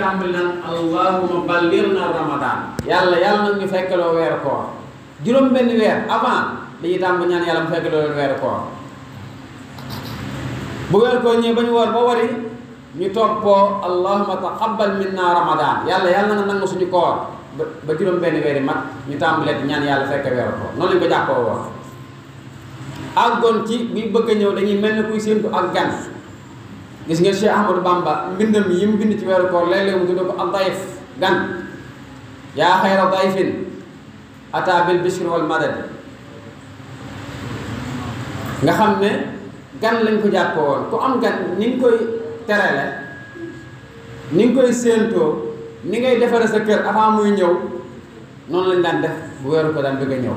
tàmbali naan allahumma ballighna ramadan yàlla nag ñu fekkaloo weeru koor juróom benn weer avant dañuy tàmbali ñaan yàlla mu fekkaloo weeru koor bu weeru koor ñëwee ba ñu woor ba wari ñu toppoo allahumma taqabbal minna ramadan yàlla na nga nangu suñu koor ba juróom benn weer yi mat ñu tàmbalee ñaan yàlla fekk weeru koor noonu lañu ko jàppoo woon àggoon ci bi bëgg a ñëw dañuy mel ne kuy séentu ak gan gis ngeen Cheikh Ahmadou Bamba mbindam yi mu bind ci weeru koor léeg-léeg mu tudd ko ak dayf gan yaa xayra dayfin ata bil bishri wal madad nga xam ne gan lañ ko jàppoo woon ku am gan ni nga koy terale ni nga koy séentoo ni ngay defare sa kër avant muy ñëw noonu lañ daan def bu weeru ko daan bëgg a ñëw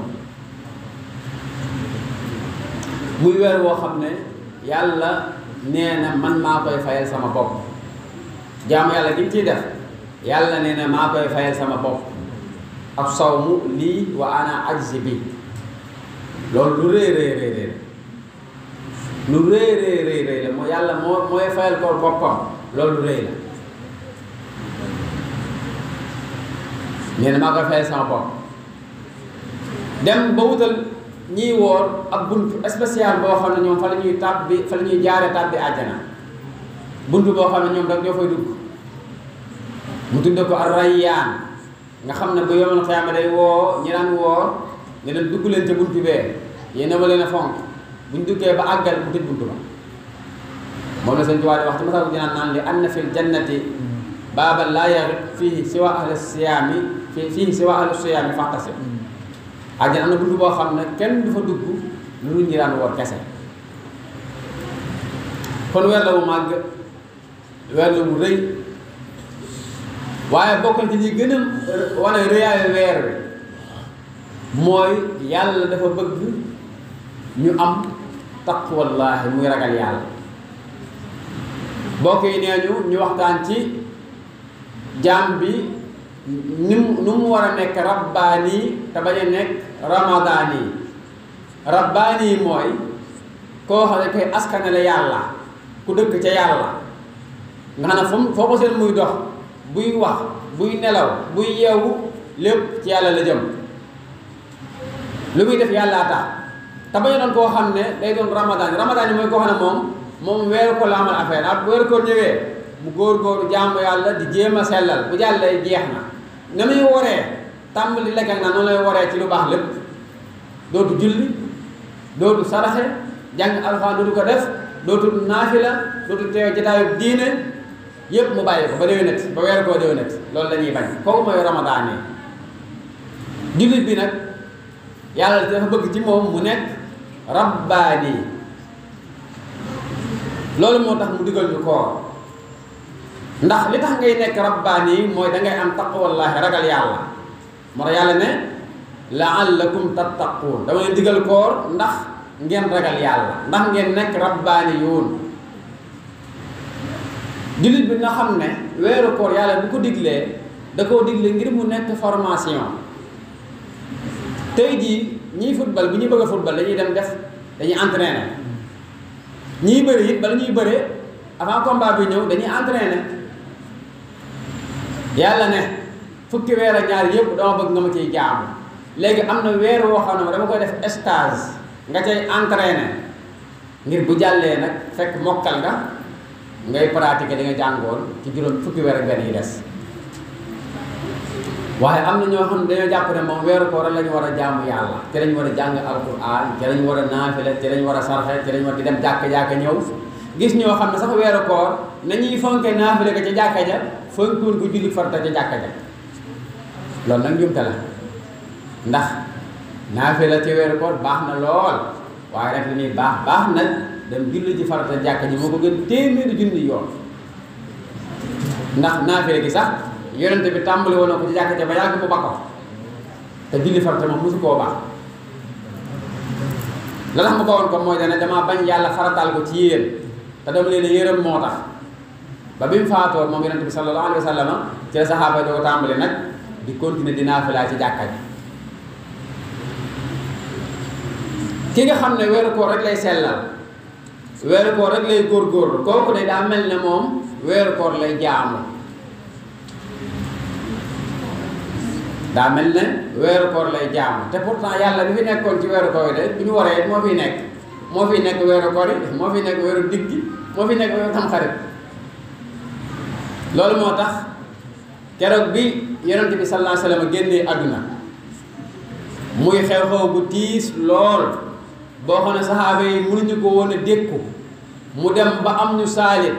muy weer woo xam ne yàlla nee na man maa koy fayal sama bopp jaamu yàlla gi mu ciy def yàlla nee na maa koy fayal sama bopp ak sawmu lii wa ana ajzi bi loolu lu rëy lu rëy la moo yàlla mooy fayal ko boppam loolu lu rëy la nee na maa koy fayal sama bopp dem ba wutal ñiy woor ak buntu spécial boo xam ne ñoom fa la ñuy jaare tàbbi àjjana buntu boo xam ne ñoom rek ñoo fay dugg mu tudde ko ar-Rayyaan nga xam ne bu yawmal qiyaama day woo ñi daan woor ne leen dugg leen ca buntu bee yéen a ma leen a fonk buñ duggee ba àggal mu tëj buntu ba moom la Sëñ Tuubaa di wax ci Masaalikul Jinaan naan li anna fil jannati baaban laa yaghib fiihi siwaa ahli siyaami fahtasib àjjana am na buntu boo xam ne kenn du fa dugg lu ñi daan woor kese kon weer la mu màgg weer la mu rëy waaye bokk na ci li gën a wane rëyaayu weer wi mooy yàlla dafa bëgg ñu am taqwallaahi muy ragal yàlla bokk yi nee ñu waxtaan ci jaam bi nu mu war a nekk rabbaani te bañ a nekk ramadaani rabbaani mooy koo xam ne koy askanale yàlla ku dëkk ca yàlla nga xam ne foo ko seen muy dox buy wax buy nelaw buy yeewu lépp ci yàlla la jëm lu muy def yàllaa tax te bañ a doon koo xam ne day doon ramadaani mooy koo xam ne moom weeru ko la amal affaire ak weeru ko ñëwee mu góor-góoru jaamu yàlla di jéem a sellal bu jàllee jeex na muy waree tàmbali lekk ak noonu lay waree ci lu baax lépp dootu julli dootu saraxe jàng alxuraan dootu ko def dootu naafila dootu teew jataayu diine yépp mu bàyyi ko ba déwénati ba weeru koo déwénati loolu la ñuy bañ kooku mooy ramadaan yi jullit bi nag yàlla dafa bëgg ci moom mu nekk rabbaani loolu moo tax mu digal ñu koor ndax li tax ngay nekk rabbaani mooy dangay am taqwallaahi ragal yàlla moo tax yàlla ne la'allakum tattaquun dama leen digal koor ndax ngeen ragal yàlla ndax ngeen nekk rabbaani yoon jullit bi nga xam ne weeru koor yàlla bu ko diglee da koo digle ngir mu nekk formation tey jii ñiy football bu ñuy bëgg a football dañuy entraîner ñiy bëri it bala ñuy bëree avant combat bi ñëw dañuy entraîner yàlla ne fukki weer ak ñaar yëpp dama bëgg nga ma ciy jaamu léegi am na weer woo xam ne dama koy def stage nga cay entraîner ngir bu jàllee nag fekk mokkal nga ngay pratiquer di nga jàngoon ci juróom fukki weer ak benn yi des waaye am na ñoo xam ne dañoo jàpp ne moom weeru koor la ñu war a jaamu yàlla te lañu war a jàng alquran te lañu war a naafila te lañu war a sarxe te lañu war di dem jàkka ñëw gis ñoo xam ne sax weeru koor nañuy fonke naafila ko ca jàkka ja fonkuwoon ko julli farata ca jàkka ja loolu nag njumte la ndax naafila ci weeru koor baax na lool waaye rek li muy baax nag dem julli ji farata jàkka ji moo ko gën téeméeri junni yoon ndax naafila gi sax yonente bi tàmbali woon na ko ci jàkka ja ba yàgg mu bakko te julli farata moom mosu koo baax la tax ma bawoon ko mooy dane damaa bañ yàlla farataal ko ci yéen te dama leen yërëm moo tax ba bi mu faatoo moom yonente bi sallallahu alayhi wa sallam ci la saxaaba yi doo ko tàmbali nag di continuer di naafila ci jàkka ji ki nga xam ne weeru koor rek lay sellal weeru koor rek lay góorgóorlu kooku de daa mel ne moom weeru koor lay jaamu daa mel ne weeru koor lay jaamu te pourtant yàlla bi fi nekkoon ci weeru koor yi de bu ñu waree moo fiy nekk weeru koor yi moo fi nekk weeru diggi moo fi nekk weeru tamxarit. loolu moo tax keroog bi yonent bi sallallahu alayhi wa sallam génnee àdduna muy xew-xew bu tiis lool boo xam ne saxaaba yi mënuñu ko woon a dékku mu dem ba am ñu saalit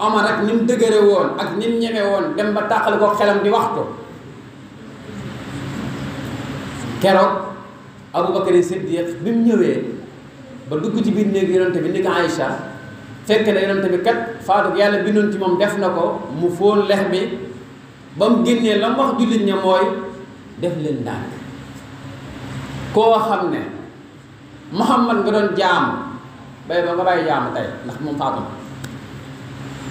Omar ak ni mu dëgëre woon ak ni mu ñeme woon dem ba tàqal ko xelam di waxtu keroog Abubakar Siddiq bi mu ñëwee ba dugg ci biir néeg yonent bi ni ko Aïcha fekk na yonent bi kat faatu yàlla bindoon ci moom def na ko mu fóon lex bi ba mu génnee la mu wax jullit ña mooy def leen ndànk koo xam ne Muhammad nga doon jaamu bay ba nga bàyyi jaamu tey ndax moom faatu na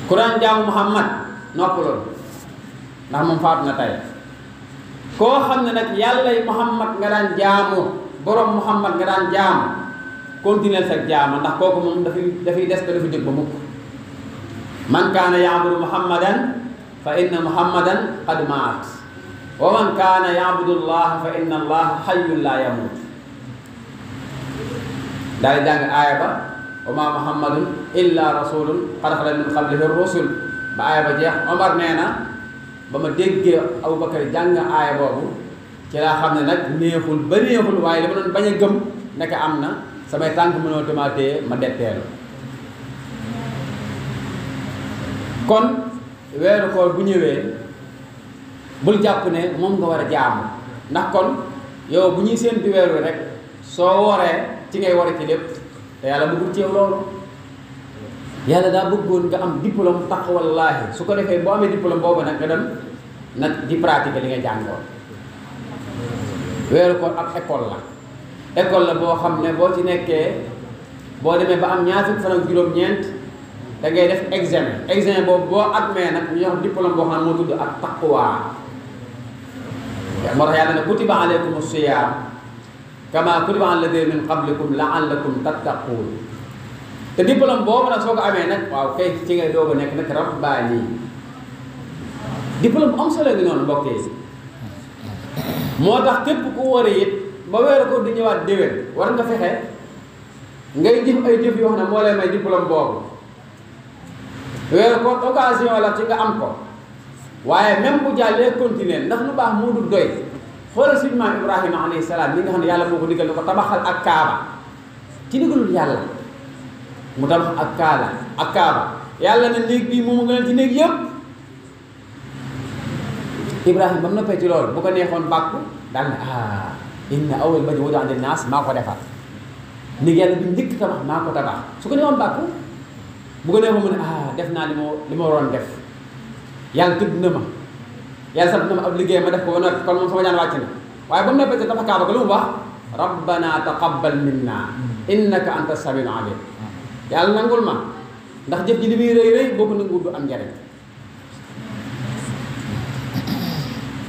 ku daan jaamu Muhammad noppaloon ndax moom faatu na tey koo xam ne nag yàlla yi Muhammad nga daan jaamu borom Muhammad nga daan jaamu continuer sa jaama ndax kooku moom dafay des te dafa jóg ba mukk man kaana yaabudu Muhammadan fa inna Muhammadan qad maat wa man kaana yaabudu Allah fa inna Allah hayyun la yamut daal di jàng aaya ba wa ma Muhammadun illa rasulun qad xalat min qablihi rusul ba aaya ba jeex Omar nee na ba ma déggee Abubakar jàng aaya boobu ci laa xam ne nag neexul ba neexul waaye dama doon bañ a gëm nekk am na samay tànk mënoo tamaatee ma detteelu kon weeru koor bu ñëwee bul jàpp ne moom nga war a jaamu ndax kon yow bu ñuy séentu weer wi rek soo woree ci ngay ware ci lépp te yàlla bëggul ci yow loolu yàlla daa bëggoon nga am diplôme taqwallaahi su ko defee boo amee diplôme boobu nag nga dem nag di pratiquer li nga jàngoon weeru koor ab école la boo xam ne boo ci nekkee boo demee ba am ñaar fukki fan ak juróom-ñeent da ngay def examen boobu boo admee nag ñu jox diplôme boo xam ne moo tudd ak taqwa moo tax yàlla ne kutiba alaykum siyaam kama kutiba ala alladina min qablikum laallakum tattaquun te diplôme boobu nag soo ko amee nag waaw kay ci ngay doog a nekk nag rabbaani diplôme bu am solo gi noonu mbokk yi moo tax képp ku war a it ba weeru ko di ñëwaat déwén war nga fexe ngay jëf ay jëf yoo xam ne moo lay may diplôme boobu weeru ko occasion la ci nga am ko waaye même bu jàllee continuer ndax lu baax moo dul doy xoolal suñu maam Ibrahima alayhi salaam li nga xam ne yàlla moo ko digal ni ko tabaxal ak kaaba ci digalul yàlla mu tabax ak kaaba yàlla ne néeg bii moomu gënal ci néeg yëpp Ibrahima ba mu noppee ci loolu bu ko neexoon bàkku daal ne inna awwal baytin wudi'a linnaas maa ko defar néeg yàlla bi njëkk tabax maa ko tabax su ko neexoon bàkku bu ko neexoon mu ne def naa li ma waroon def yàlla tudd na ma yàlla sant na ma ab liggéey ma def ko ba noppi kon moom sama jaan wàcc na waaye ba mu noppee ci dafa kaaba ko lu mu wax rabbana taqabbal minna innaka anta samiul alim yàlla nangul ma ndax jëf ji li muy rëy rëy boo ko nanguwul du am njariñ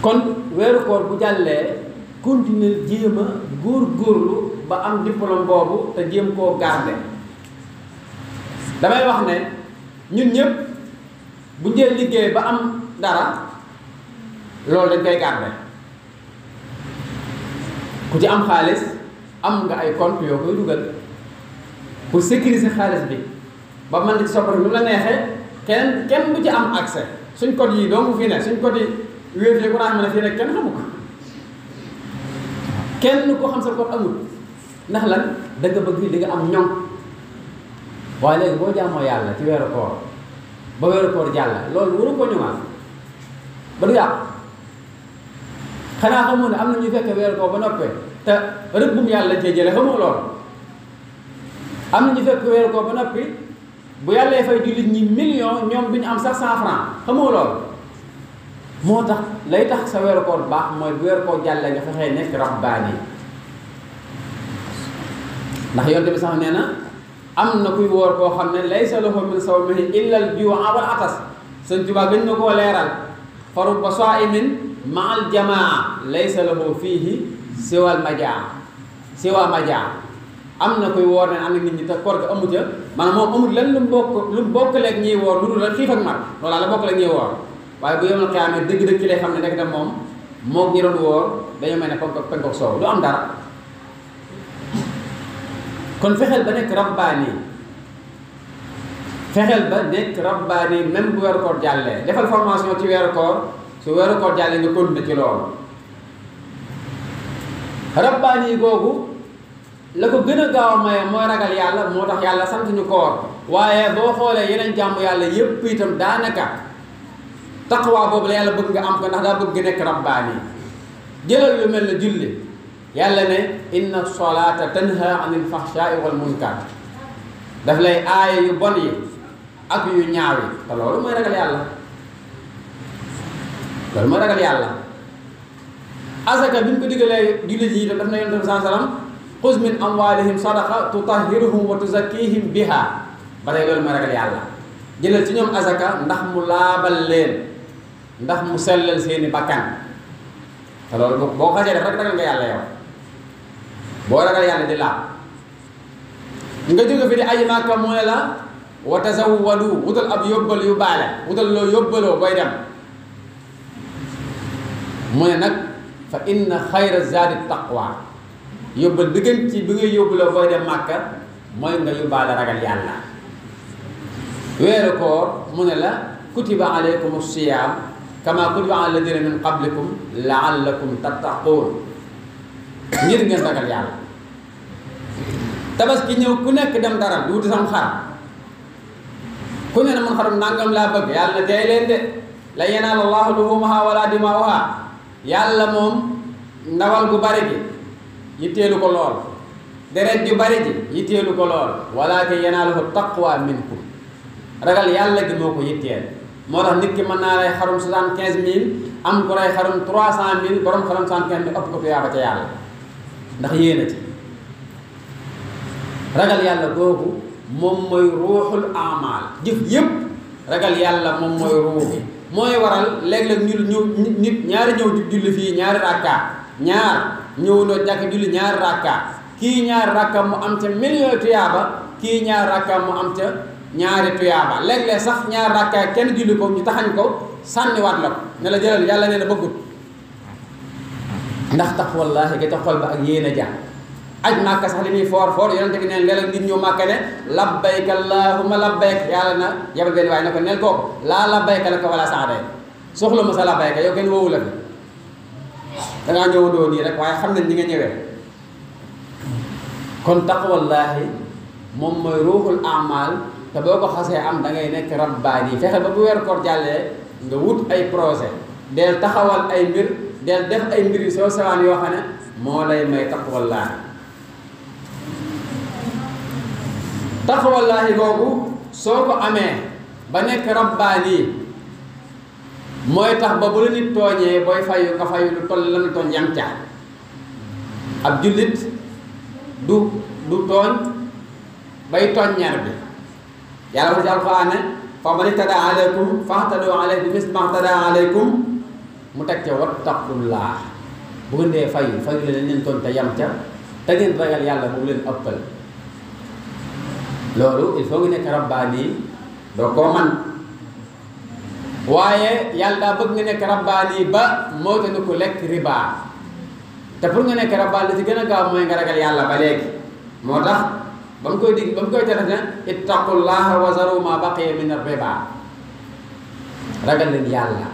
kon weeru koor bu jàllee continuer jéem a góorgóorlu ba am diplôme boobu te jéem koo garder damay wax ne ñun ñëpp bu njël liggéey ba am dara loolu dañ koy garder ku ci am xaalis am nga ay compte yoo koy dugal pour sécuriser xaalis bi ba mën di soppati lu la neexee kenn du ci am accès suñ code yi doomu fii ne suñ code yi wéef yi ku naa xam ne fii ne kenn xamu ko kenn koo xam sa code amul ndax lan da nga bëgg li nga am ñoŋ waaye léegi boo jaamoo yàlla ci weeru koor ba weeru koor jàll loolu waru ko ñëwaat ba du yàqu xanaa xamoo ne am na ñu fekk weeru koor ba noppee te rëbbum yàlla cee jële xamoo loolu am na ñu fekk weeru koor ba noppi bu yàllee fay jullit ñi million ñoom duñu am sax 100 francs xamoo loolu moo tax lay tax sa weeru koor baax mooy bu weeru koor jàllee nga fexee nekk rabbaani ndax yonte bi sax nee na am na kuy woor koo xam ne laysa lahu min sawmihi illa al-juu'a wal atas Sëñ Tuubaa gën na koo leeral fa rubba saa'imin ma'al jamaa laysa lahu fiihi siwal majaa am na kuy woor ne am na nit ñi te koor ga amu ca maanaam moom amul lan lu mu bokk leeg ñiy woor lu dul la xiif ak mar loolaa la bokk leeg ñiy woor waaye bu yomal xiyaamee dëgg-dëgg ci lay xam ne nekk dem moom moog ñi doon woor dañoo mel ne penkook soow du am dara. kon fexeel ba nekk rabbaani même bu weeru koor jàllee defal formation ci weeru koor su weeru koor jàllee nga continuer ci loolu. rabbaani googu la ko gën a gaaw a maye mooy ragal yàlla, moo tax yàlla sant ñu koor. waaye boo xoolee yeneen jàmm yàlla yépp itam daanaka taqwa boobu la yàlla bëgg nga am ko, ndax daa bëgg nga nekk rabbaani. jëlal lu mel ne julli, yàlla ne inna solata tanha anil fahshaai wal munkar, daf lay aaya yu bon yi ak yu ñaaw yi, te loolu mooy ragal yàlla. loolu mooy ragal yàlla. asaka bi ñu ko diggalee julli ji itam daf na yonent bi sallallahu alayhi wasallam xuz min amwalihim sadaqa tutahhiruhum wa tuzakkihim biha, ba tey loolu mooy ragal yàlla. jëlal ci ñoom asaka ndax mu laabal leen, ndax mu sellal seeni bakkan. te loolu boo xasee def rek ragal nga yàlla yow. boo ragal yàlla di laab nga jóge fi di aji Màkka mu ne la wa tazawwadu, wutal ab yóbbal yu baale, wutal loo yóbbaloo booy dem. mu ne nag fa inna xayra zaadi taqwa, yóbbal bi gën ci bi ngay yóbbaloo booy dem Màkka mooy nga yóbbaale ragal yàlla. weeru koor mu ne la kutiba alaykum siyaam kama kutiba ala alladina min qablikum laallakum tattaquun, ngir ngeen ragal yàlla. tabaski ñëw ku nekk dem dara du wuti sam xar, ku ne na man xarum nangam laa bëgg, yàlla na tey leen de la yanaala llaahu luhuumuhaa wala dimaa'uhaa, yàlla moom ndawal gu bari gi yitteelu ko lool, deret ju bari ji yitteelu ko lool, walaakin yanaaluhu taqwa minkum, ragal yàlla gi moo ko yitteel. moo tax nit ki mën naa lay xarum 75 000 am ko lay xarum 300 000 borom xarum 75 000 ëpp ko tuyaaba ca yàlla, ndax yéena ci. ragal yàlla googu moom mooy ruuxul amaal, jëf yépp ragal yàlla moom mooy ruuxi. mooy waral léeg-léeg nit ñaari ñëw julli fii ñaari rakka, ñaar ñëwandoo jàkk julli ñaari rakka, kii ñaari rakka mu am ca million tuyaaba, kii ñaari rakka mu am ca ñaari tuyaaba. léeg-léeg sax ñaari rakka kenn julli ko ñu taxañ ko sànniwaat la ko ne la jëlal, yàlla nee na bëggut, ndax taqwallaahi ga ca xol ba ak yéen a jàng. aj Màkka sax li muy foor foor yonente bi neen léeg-léeg nit ñëw Màkka ne labbayka allahumma labbayk, yàlla na yabal benn waaye ne ko neel kooku laa labbayka la ko wala saxday, soxla ma sa labbayka yow kenn woowu la fi, dangaa ñëwandoo nii rek waaye xam nañ ñi nga ñëwee. kon taqwallaahi moom mooy ruuxul amaal, te boo ko xasee am da ngay nekk rabbaani. fexe ba bu weeru koor jàllee nga wut ay projet, del taxawal ay mbir, del def ay mbir yu soo sewaan yoo xam ne moo lay may taqwallaahi. taqwallaahi googu soo ko amee ba nekk rabbaani mooy tax ba bu la nit tooñee booy fayu nga fayu lu toll la nu tooñ yam ca. ab jullit du tooñ bay tooñ ñaar bi. yàlla wax ci alxuraan ne fa man ihtadaa alaykum fahtaduu alayhi bi misli ma ihtadaa alaykum, mu teg ca wattaqullaah, bu ngeen dee fayu leen tooñ te yam ca, te ngeen ragal yàlla bu leen ëppal. loolu il faut nga nekk rabbaani doo koo man. waaye yàlla daa bëgg nga nekk rabbaani ba moo te ni ko lekk riba, te pour nga nekk rabbaani li ci gën a gaaw mooy nga ragal yàlla ba léegi. moo tax ba mu koy tere ne ittaqullaha wa zaru ma baqiya min ar-riba, ragal leen yàlla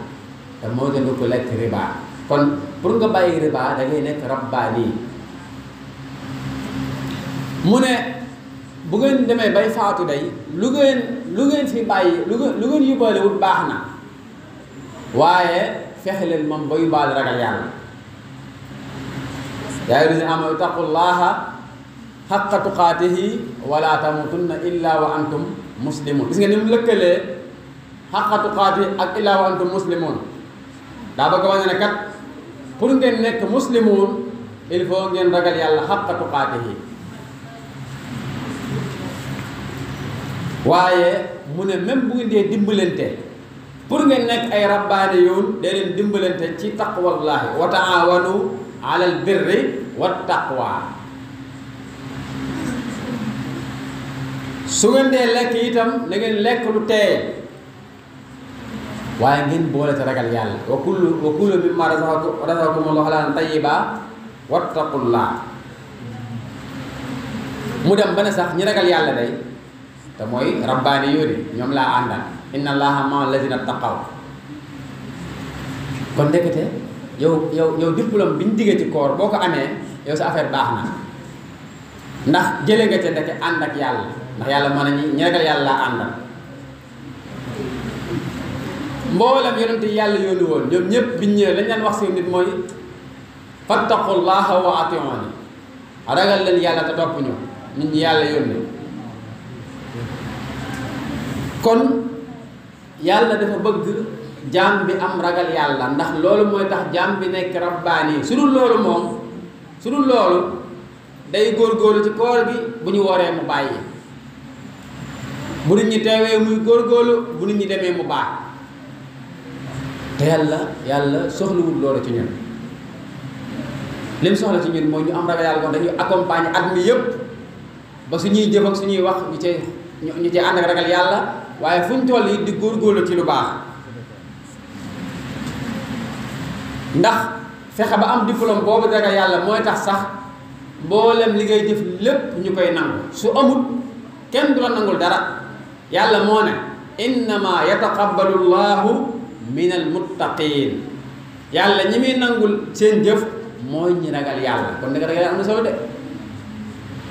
te moo te ni ko lekk riba. kon pour nga bàyyi riba da ngay nekk rabbaani. mu ne bu ngeen demee bay faatu day lu ngeen fi bàyyi lu ngeen yóbbaale wut baax na, waaye fexe leen moom ba yóbbaale ragal yàlla. yaa ayyuhal lazina aamanu ittaqullaaha haqqa tuqaatihi wa laa tamuutunna illaa wa antum muslimuun. gis nga ni mu lëkkalee haqqa tuqaatihi ak illaa wa antum muslimuun, daa bëgg a wane ne kat pour ngeen nekk muslimuun il faut ngeen ragal yàlla haqqa tuqaatihi. waaye mu ne même bu ngeen dee dimbalante pour ngeen nekk ay rabbaani yoon dee leen dimbalante ci taqwallaahi wa taawanu alal birri wat taqwa. su ngeen dee lekk itam na ngeen lekk lu teey, waaye ngeen boole te ragal yàlla wa kulu mimma razaqakumullahu halalan tayyiba wattaqullah. mu dem ba ne sax ñi ragal yàlla day te mooy rabbaani yóoni ñoom laa àndal inna allaha ma'a alladhina taqaw. kon ndekete yow diplôme bi ñu diggee ci koor boo ko amee yow sa affaire baax na ndax jële nga ca ndeke ànd ak yàlla ndax yàlla moo ne ñi ragal yàlla laa àndal. mboolem yonent yi yàlla yónni woon ñoom ñëpp biñ ñëwee lañ leen wax si nit mooy fattaqullaha wa ati'uni ragal leen yàlla te topp ñu nit ñi yàlla yónni. kon yàlla dafa bëgg jaam bi am ragal yàlla ndax loolu mooy tax jaam bi nekk rabbaani. su dul loolu day góorgóorlu ci koor gi bu ñu wooree mu bàyyi, bu nit ñi teewee muy góorgóorlu, bu nit ñi demee mu baax. te yàlla soxlawul loolu ci ñun. lim soxla ci ñun mooy ñu am ragal yàlla kon dañuy accompagner at mi yëpp ba suñuy jëf ak suñuy wax ñu ci ànd ak ragal yàlla, waaye fu ñu toll yi di góorgóorlu ci lu baax. ndax fexe ba am diplôme boobu ragal yàlla mooy tax sax mboolem li ngay jëf lépp ñu koy nangu. su amul kenn du la nangul dara. yàlla moo ne innama yataqabbalu llahu min al muttaqin. yàlla ñi muy nangul seen jëf mooy ñi ragal yàlla. kon nag ragal yàlla am na solo de.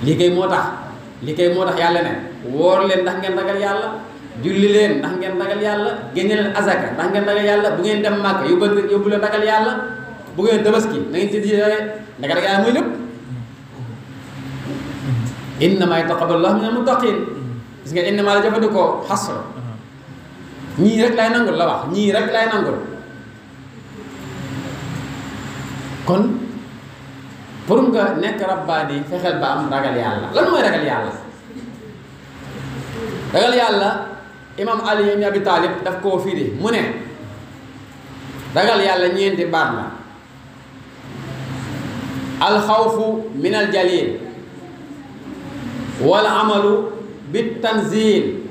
lii kay moo tax yàlla ne woor leen ndax ngeen ragal yàlla, julli leen ndax ngeen ragal yàlla, génne leen azaka ndax ngeen ragal yàlla, bu ngeen dem màkk yóbbu leen ragal yàlla, bu ngeen tabaski na ngeen ci ndax ragal yàlla mooy lépp. innama yataqabbalu llahu min al muttaqin. gis nga innama la jëfandikoo xasro. ñii rek lay nangul la wax, ñii rek lay nangul. kon pour nga nekk rabbaani fexeel ba am ragal yàlla. lan mooy ragal yàlla? ragal yàlla imam Ali ibn Abi Talib daf koo firi mu ne ragal yàlla ñeenti baat la. alxawfu min al jalil wal amalu bit tanzil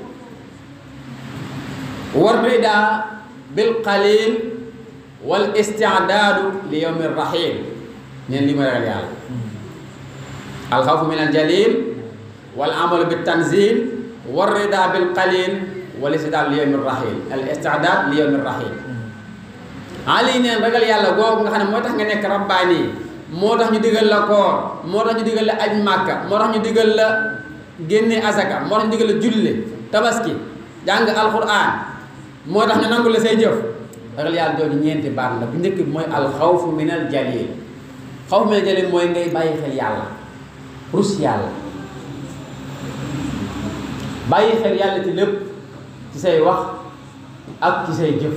war rida bil qalil wal isti'daadu li yawmi rahil. neen li mooy ragal yàlla. alxawfu min al jalil wal amalu bit tanzil war rida bil qalil wal isti'daadu li yawmi rahil. al isti'daad li yawmi rahil. Ali neen ragal yàlla googu nga xam ne moo tax nga nekk rabbaani, moo tax ñu digal la koor, moo tax ñu digal la aj màkka, moo tax ñu digal la génne azaka, moo tax ñu digal la julli tabaski jàng alquran, moo tax ñu nangul la say jëf. ragal yàlla jooju ñeenti baat la. bu njëkk bi mooy alxawfu min al jalil. xawfu min al jalil mooy ngay bàyyi xel yàlla, rus yàlla, bàyyi xel yàlla ci lépp, ci say wax ak ci say jëf.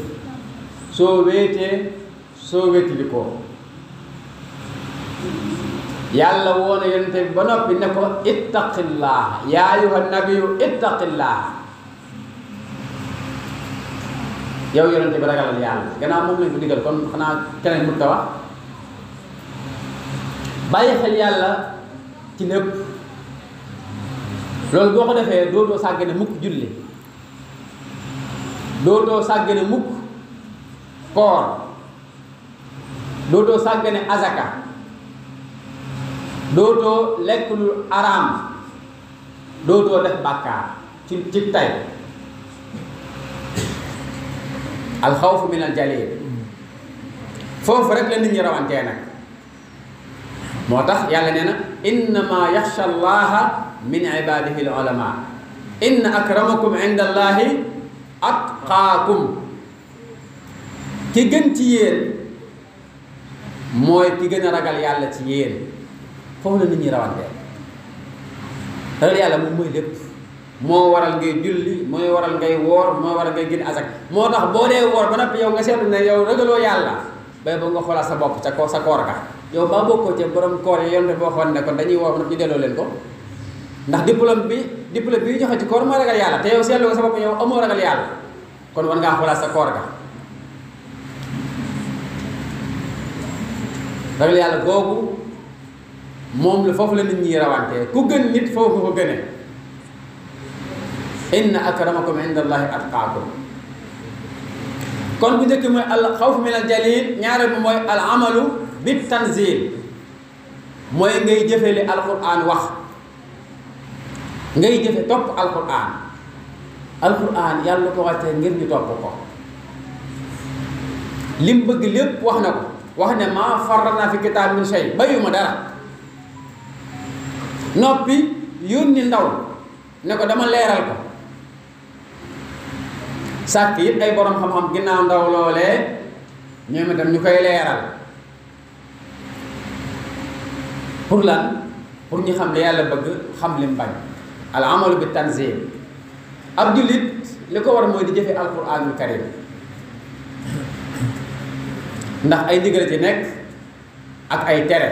soo wéetee soo wéetili ko. yàlla woona yonente bi ba noppi ne ko ittaqillah yaa ayyuhan nabiyyu ittaqillah. yow yonente bi ragalal yàlla. gannaaw moom lañ ko digal kon xanaa keneen mënut a wax. bàyyi xel yàlla ci lépp. loolu boo ko defee dootoo sàggane mukk julli, dootoo sàggane mukk koor, dootoo sàggane azaka, dootoo lekk lu araam, dootoo def bàkkaar ci tay. alxawfu min al jalil. foofu rek la nit ñi rawantee nag. moo tax yàlla nee na innama yaxsha allaha min ibadihi al ulama inna akramakum inda allahi atqaakum. ki gën ci yéen mooy ki gën a ragal yàlla ci yéen. foofu la nit ñi rawantee. ragal yàlla moom mooy lépp. moo waral ngay julli, mooy waral ngay woor, moo waral ngay génn azak. moo tax boo dee woor ba noppi yow nga seetlu ne yow ragaloo yàlla, bay ba nga xoolaat sa bopp sa koor ga. yow ba bokkoo ci borom koor yi yonte boo xoon ne kon dañuy woor ba noppi ñu delloo leen ko. ndax diplôme bi joxe ci koor moo ragal yàlla, te yow seetlu nga sa bopp yow amoo ragal yàlla, kon war ngaa xoolaat sa koor ga. ragal yàlla googu moom la foofu la nit ñi rawantee. ku gën nit foofu nga ko gënee. inna akramakum inda allahi atqaakum. kon bu njëkk mooy al xawf min al jalil, ñaareel bi mooy al amalu bit tanzil, mooy ngay jëfe li alquran wax, ngay jëfe topp alquran yàlla ko wàccee ngir ñu topp ko. lim bëgg lépp wax na ko, wax ne maa farratna fi kitaab min shay, bayuma dara. noppi yónni ndaw ne ko dama leeral ko, sàkk it ay borom xam-xam ginnaaw ndaw loolee ñoom itam ñu koy leeral. pour lan? pour ñu xam li yàlla bëgg, xam lim bañ. al amalu bi tanzil. ab jullit li ko war mooy di jëfe alquranul karim, ndax ay ndigal ci nekk ak ay tere.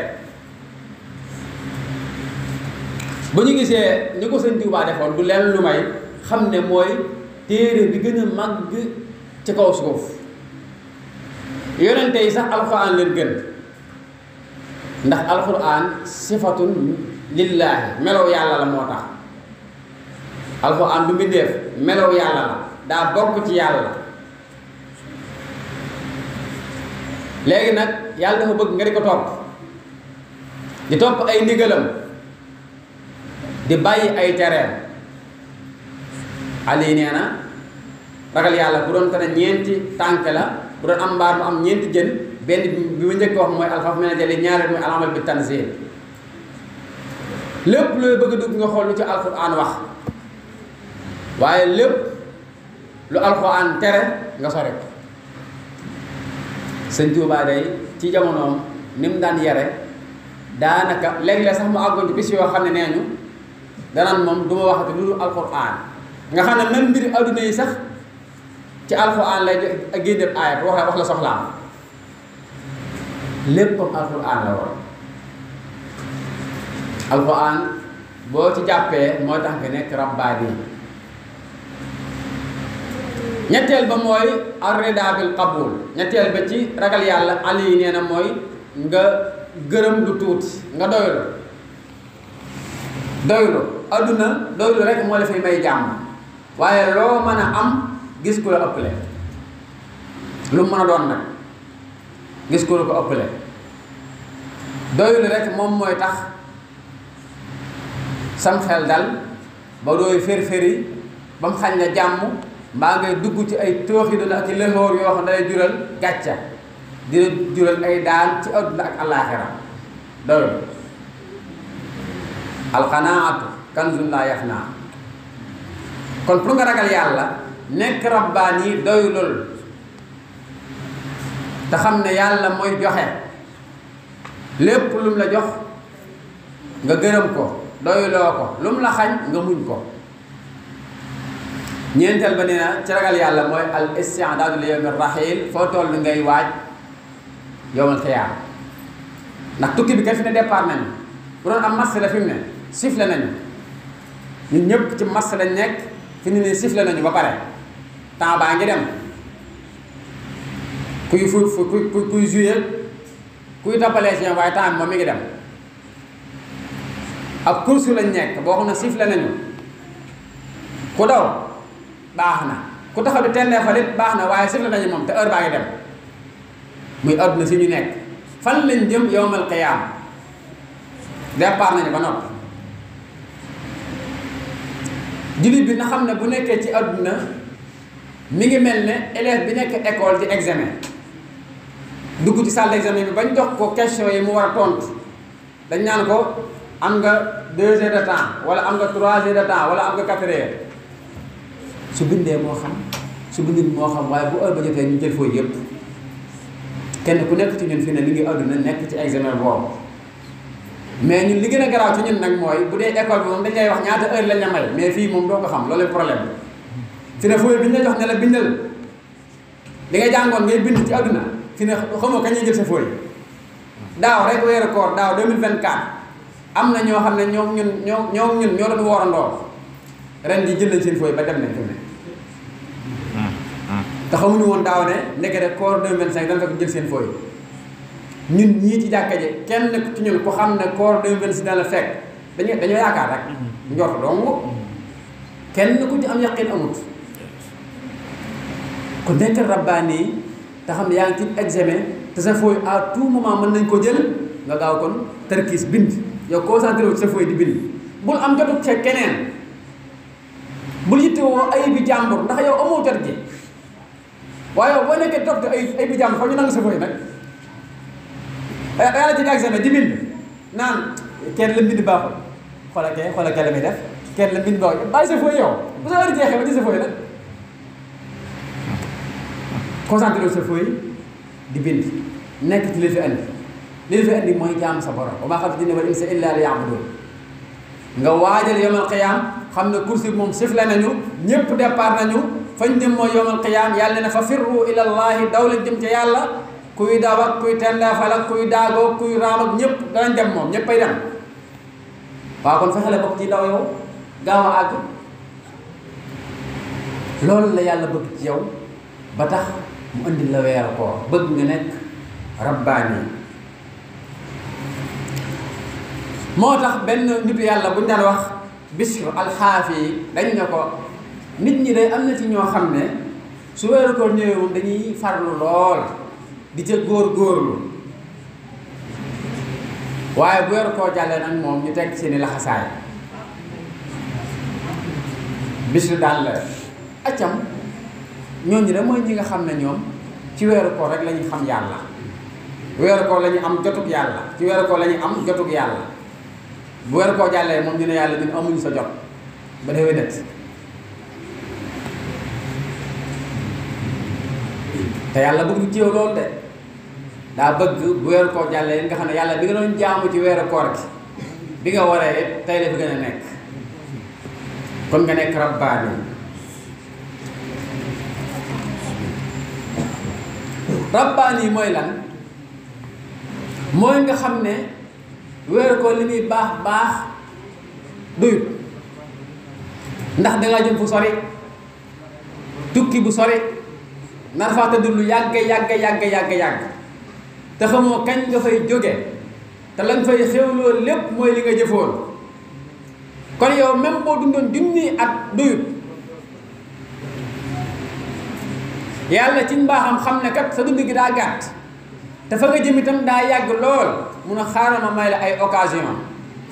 bu ñu gisee ni ko sëñ Tuubaa defoon du leen lu may xam ne mooy téere bi gën a màgg ci kaw suuf. yonente yi sax alquran leen gën, ndax alquran sifatun lillaahi, melow yàlla la moo tax. alquran du mbindeef, melow yàlla la, daa bokk ci yàlla. léegi nag yàlla dafa bëgg nga di ko topp, di topp ay ndigalam, di bàyyi ay tereem. Ali nee na ragal yàlla bu doon te ne ñeenti tànk la, bu doon am mbaar mu am ñeenti jën, benn bi ma njëkk wax mooy alxawf mina jali, ñaareel mooy alamal bi tanzil. lépp looy bëgg a dugg nga xool lu ci alquran wax, waaye lépp lu alquran tere nga sore ko. sëñ Tuubaa day ci jamonoom ni mu daan yare, daanaka léeg-léeg sax mu àggoon ci bis yoo xam ne nee ñu danaan moom du ma waxati lu dul alquran. nga xam ne même mbiri adduna yi sax ci alquran lay génneel aayat wax la soxlaam, léppam alquran la woon. alquran boo ci jàppee moo tax nga nekk rabbaani. ñetteel ba mooy ar-ridaa bil qabul, ñetteel ba ci ragal yàlla. Ali nee na mooy nga gërëm lu tuuti, nga doylu. doylu adduna doylu rek moo la fi may jàmm, waaye loo mën a am gis ku la ëppale, lu mën a doon nag gis ku la ko ëppale. doylu rek moom mooy tax sam xel dal ba dooy fér-féri ba mu xañ na jàmm, mbaa ngay dugg ci ay tooxi duna ak i lëxóor yoo xam ne day jural gàcca, dina jural ay daan ci adduna ak àllaaxira. doylu. alqanaatu kanzun laa yafnaa. kon pour nga ragal yàlla nekk rabbaani, doylul te xam ne yàlla mooy joxe. lépp lu mu la jox nga gërëm ko, doyloo ko, lu mu la xañ nga muñ ko. ñeenteel ba nee na ci ragal yàlla mooy al isti'daadu li yawmi raxiil, foo toll ngay waaj yawmal qiyaama. ndax tukki bi kay fi ne départ nañu, bu doon am marché la fi mu ne sifflé nañu, ñun ñëpp ci marché lañ nekk fi mu ne sifflé nañu ba pare, temps baa ngi dem. kuy jouer kuy tappalee si waaye temps bi moom mi ngi dem. ab course lañ nekk boo xam ne sifflé nañu, ku daw baax na, ku taxaw di tendee fa it baax na, waaye sifflé nañu moom te heure baa ngi dem. muy àdduna si ñu nekk. fan lañ jëm? yawmal qiyaama. départ nañu ba noppi. jullit bi na xam ne bu nekkee ci àdduna mi ngi mel ne élève bi nekk école ci examen, dugg ci salle d'examen bi bañ jox ko question yi mu war a tontu, dañ naan ko am nga 2 heures de temps wala am nga 3 heures de temps wala am nga 4 heures. su bindee moo xam, su bindee moo xam, waaye bu heure ba jotee ñu jël fooy yëpp. kenn ku nekk ci ñun fi ne li ngi àdduna nekk ci examen boobu. mais ñun li gën a garaaw ci ñun nag mooy bu dee école bi moom dañ lay wax ñaata heure lañ la may, mais fii moom doo ko xam, loolu problème bi. fi ne fooy bi ñu la jox ne la bindal li nga jàngoon ngay bind ci àdduna, fi ne xamoo kañ ñuy jël sa fooy. daaw rek weeru koor daaw 2024 am na ñoo xam ne ñoo doon woorandoo, ren ji jël nañ seen fooy ba dem nañ fi mu ne. te xamuñu woon daaw ne ndekete koor 2025 dañ fekk jël seen fooy. ñun ñii ci jàkka ji kenn ci ñun ku xam ne koor 2026 dana la fekk dañoo yaakaar rek njort dong, kenn ku ci am yaqin amut. ku nekk rabbaani te xam ne yaa ngi ci examen te sa fooy à tout moment mën nañ ko jël nga gaaw kon tarkiis bind yow concentré wu ci sa fooy di bind bul am jotu ca keneen bul yittewoo ay bi jàmbur ndax yow amoo jot gi waaye yow boo nekkee toog ay bi jàmbur fa ñu nangu sa fooy nag yàlla ci examen di bind naan kenn la mbind baaxul xoolal kee la muy def kenn la mbind baaxul bàyyi sa fooy yow bu sa war a jeexee ba ci sa fooy nag concentré sa fooy di bind nekk ci li fi andi mooy jaam sa borom wa maa xalaqtu jinna wal insa illa liya'budun nga waajal yawmal qiyaam xam ne kursi bi moom sifle nañu ñëpp départ nañu fañ dem mooy yawmal qiyaam yàlla ne fa firru ila llahi daw leen jëm ca yàlla kuy daw ak kuy tendaafal ak kuy daagoo kuy raam ak ñëpp danañ dem moom ñëppay dem waaw kon fexele bokk ci daw yow gaaw a àgg loolu la yàlla bëgg ci yow ba tax mu indi la weeru koor bëgg nga nekk rabbaani moo tax benn nitu yàlla bu ñu daan wax Bishr al-Xaafi dañ ne ko nit ñi day am na ci ñoo xam ne su weeru koor ñëwee moom dañuy farlu lool di ca góor-góorlu waaye bu weeru koor jàllee nag moom ñu teg seeni laxasaay Bishr daal la accam ñooñu de mooy ñi nga xam ne ñoom ci weeru koor rek la ñu xam yàlla weeru koor la ñu am jotug yàlla ci weeru koor la ñu am jotug yàlla bu weeru koor jàllee moom ñu ne yàlla ñun amuñu sa jot ba déwé net te yàlla bëgg ci yow loolu de daa bëgg bu weeru koor jàllee nga xam ne yàlla bi nga doon jaamu ci weeru koor gi bi nga waree tey la fi gën a nekk kon nga nekk rabbaani rabbaani mooy lan mooy nga xam ne weeru koor li muy baax doyut ndax dangaa jëm fu sori tukki bu sori nar faa tëdd lu yàgg te xamoo kañ nga fay jóge te la nga fay xewloo lépp mooy li nga jëfoon kon yow même boo dundoon junni at doyut yàlla ci mbaaxam xam ne kat sa dund gi daa gàtt te fa nga jëm itam daa yàgg lool mun a xaaral ma may la ay occasion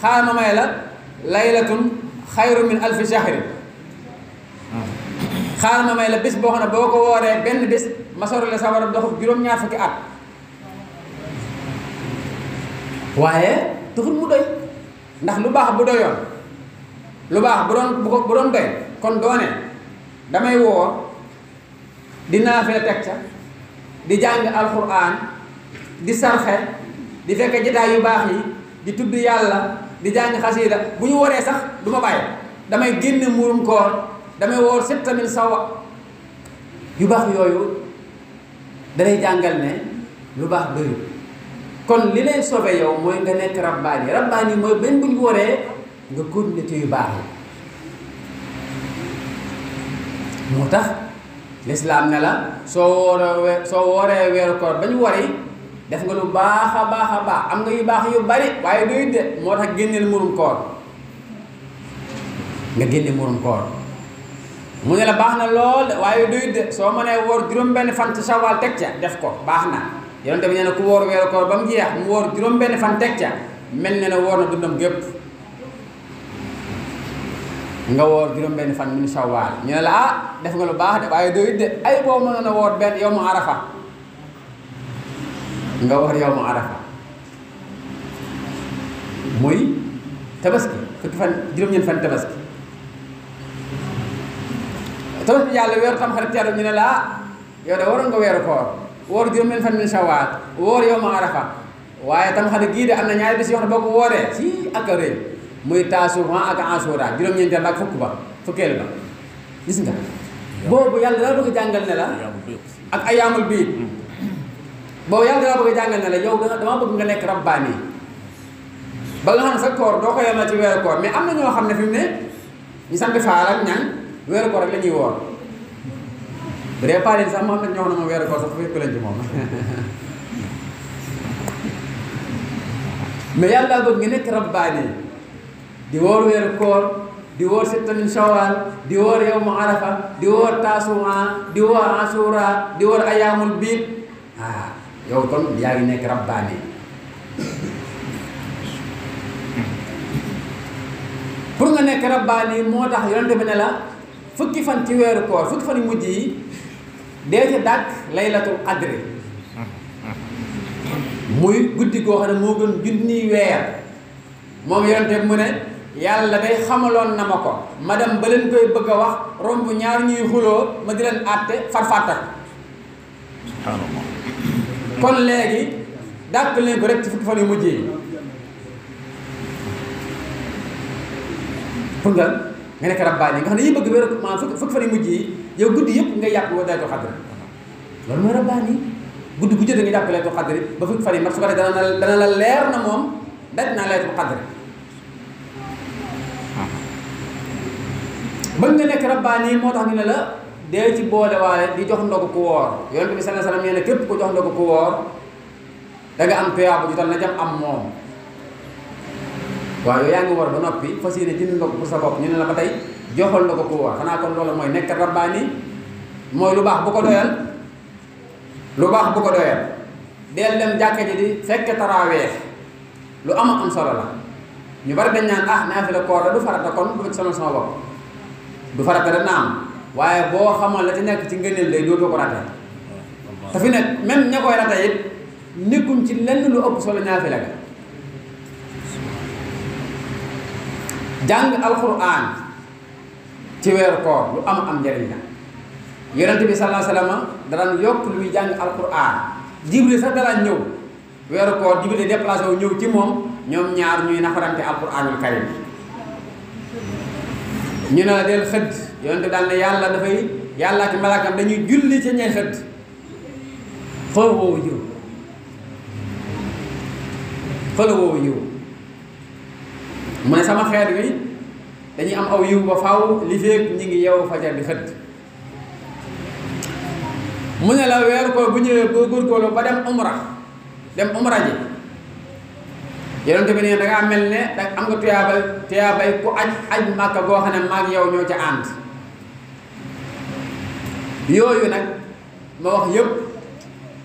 xaaral ma may la laylatun xayru min alfi shahri xaaral ma may la bés boo xam ne boo ko wooree benn bés ma sori la sa war a dox juróom-ñaar fukki at waaye taxul mu doy ndax lu baax bu doyoon lu baax bu doon doy kon doone damay woor di naafila teg ca di jàng alquran di sarxe di fekk jotaay yu baax yi di tudd yàlla di jàng xasiida bu ñu waree sax du ma bàyyi damay génne muurum koor damay woor sitta min sawa yu baax yooyu danay jàngal ne lu baax doyul kon li lay sauvé yow mooy nga nekk rabbaani mooy benn bu ñu waree nga continuer ci yu baax yi moo tax lislaam ne la soo wooree weeru koor ba ñu wari def nga lu baax a baax am nga yu baax yu bari waaye doyut de moo tax génneel murum koor nga génne murum koor mu ne la baax na lool de waaye doyut de soo mënee woor juróom-benn fan ci Sawaal teg ca def ko baax na yonent bi nee na ku woor weeru koor ba mu jeex mu woor juróom-benn fan teg ca mel ne na woor na dundam gépp nga woor juróom-benn fan min Sawaal ñu ne la def nga lu baax de waaye doyut de ay boo mënoon a woor benn yow mu Arafa nga woor yow mu Arafa muy tabaski fukki fan juróom-ñeent fan tabaski yàlla weeru tam xarit teeru ñu ne la yow de waroon nga weeru koor woor juróom-ñeent fan min Sawaal woor yow mu Arafa waaye tam xarit gii de am na ñaari bis yoo xam ne boo ko wooree ci ak a rëy muy Taasuwaa ak Ashura juróom-ñeenteel ak fukkeel ba gis nga boobu yàlla daa bëgg a jàngal ne la ak ayaamul biid boobu yàlla daa bëgg a jàngal ne la yow dama bëgg nga nekk rabbaani ba nga xam ne sa koor doo ko yemal ci weeru koor mais am na ñoo xam ne fi mu ne ñu sant faal ak ñan weeru koor rek la ñuy woor bu dee paa sax moom nag ñoo xam ne moom weeru koor sax fekk leen ci moom mais yàlla daa bëgg nga nekk rabbaani di woor weeru koor di woor sitta min shawwal di woor yawmu arafa di woor tasu'a di woor asura di woor ayaamul biid yow kon yaa ngi nekk rabbaani pour nga nekk rabbaani moo tax yonent bi ne la fukki fan ci weeru koor fukki fan yu mujj yi dee ca dàkk laylatul qadri muy guddi goo xam ne moo gën junniy weer moom yonent bi mu ne yàlla day xamaloon na ma ko ma dem ba leen koy bëgg a wax romb ñaar ñuy xuloo ma di leen àtte farfàttak kon léegi dàkk leen ko rek ci fukki fan yu mujj yi pour nga nekk rabbaani nga xam ne yi bëgg wér maanaam fukki fan yu mujj yi yow guddi yëpp nga yàpp wa laylatul qadr loolu mooy rabbaani guddi gu jot nga jàpp laylatul qadr ba fukki fan yi mat su ko defee dana la leer na moom daj naa laylatul qadr bëgg nga nekk rabbaani moo tax ñu ne la dee ci boole waaye di jox ndogu ku woor yonent bi sallallahu alayhi wasallam nee na képp ku jox ndogu ku woor da nga am tuyaaba ju tal na jam am moom waaw yow yaa ngi war ba noppi fas yéene jënd ndogu pour sa bopp ñu ne la ba tey joxal ndogu ku woor xanaa kon loolu mooy nekk rabbaani mooy lu baax bu ko doyal lu baax bu ko doyal deel dem jàkka ji di fekk taraaweex lu am solo la ñu bari dañ naan naafila koor la du farata kon du ci sama bopp du farata da naam waaye boo xamal la ci nekk ci ngëneel day dootoo ko rate te fi nekk même ña koy rate it nekkuñ ci lenn lu ëpp solo naafila ga jàng alquran ci weeru koor lu am njariñ la yonent bi sallallahu alayhi wasallam daan yokk luy jàng alquran jibril sax daan ñëw weeru koor jibril déplacé wu ñëw ci moom ñoom ñaar ñuy nafarante alquranul karim ñu ne la del xëdd yonent daal ne yàlla ak malaakam dañuy julli ca ñay xëdd xool woowu yiw mu ne sama xeet wi dañuy am aw yiw ba faaw li feek ñi ngi yeewu fajar di xëdd mu ne la weeru ko bu ñëwee boo góorgóorlu ba dem umra ji yonent bi ne dangaa mel ne da am nga tuyaabay ku aj màkka goo xam ne maag yow ñoo ca ànd yooyu nag ma wax yëpp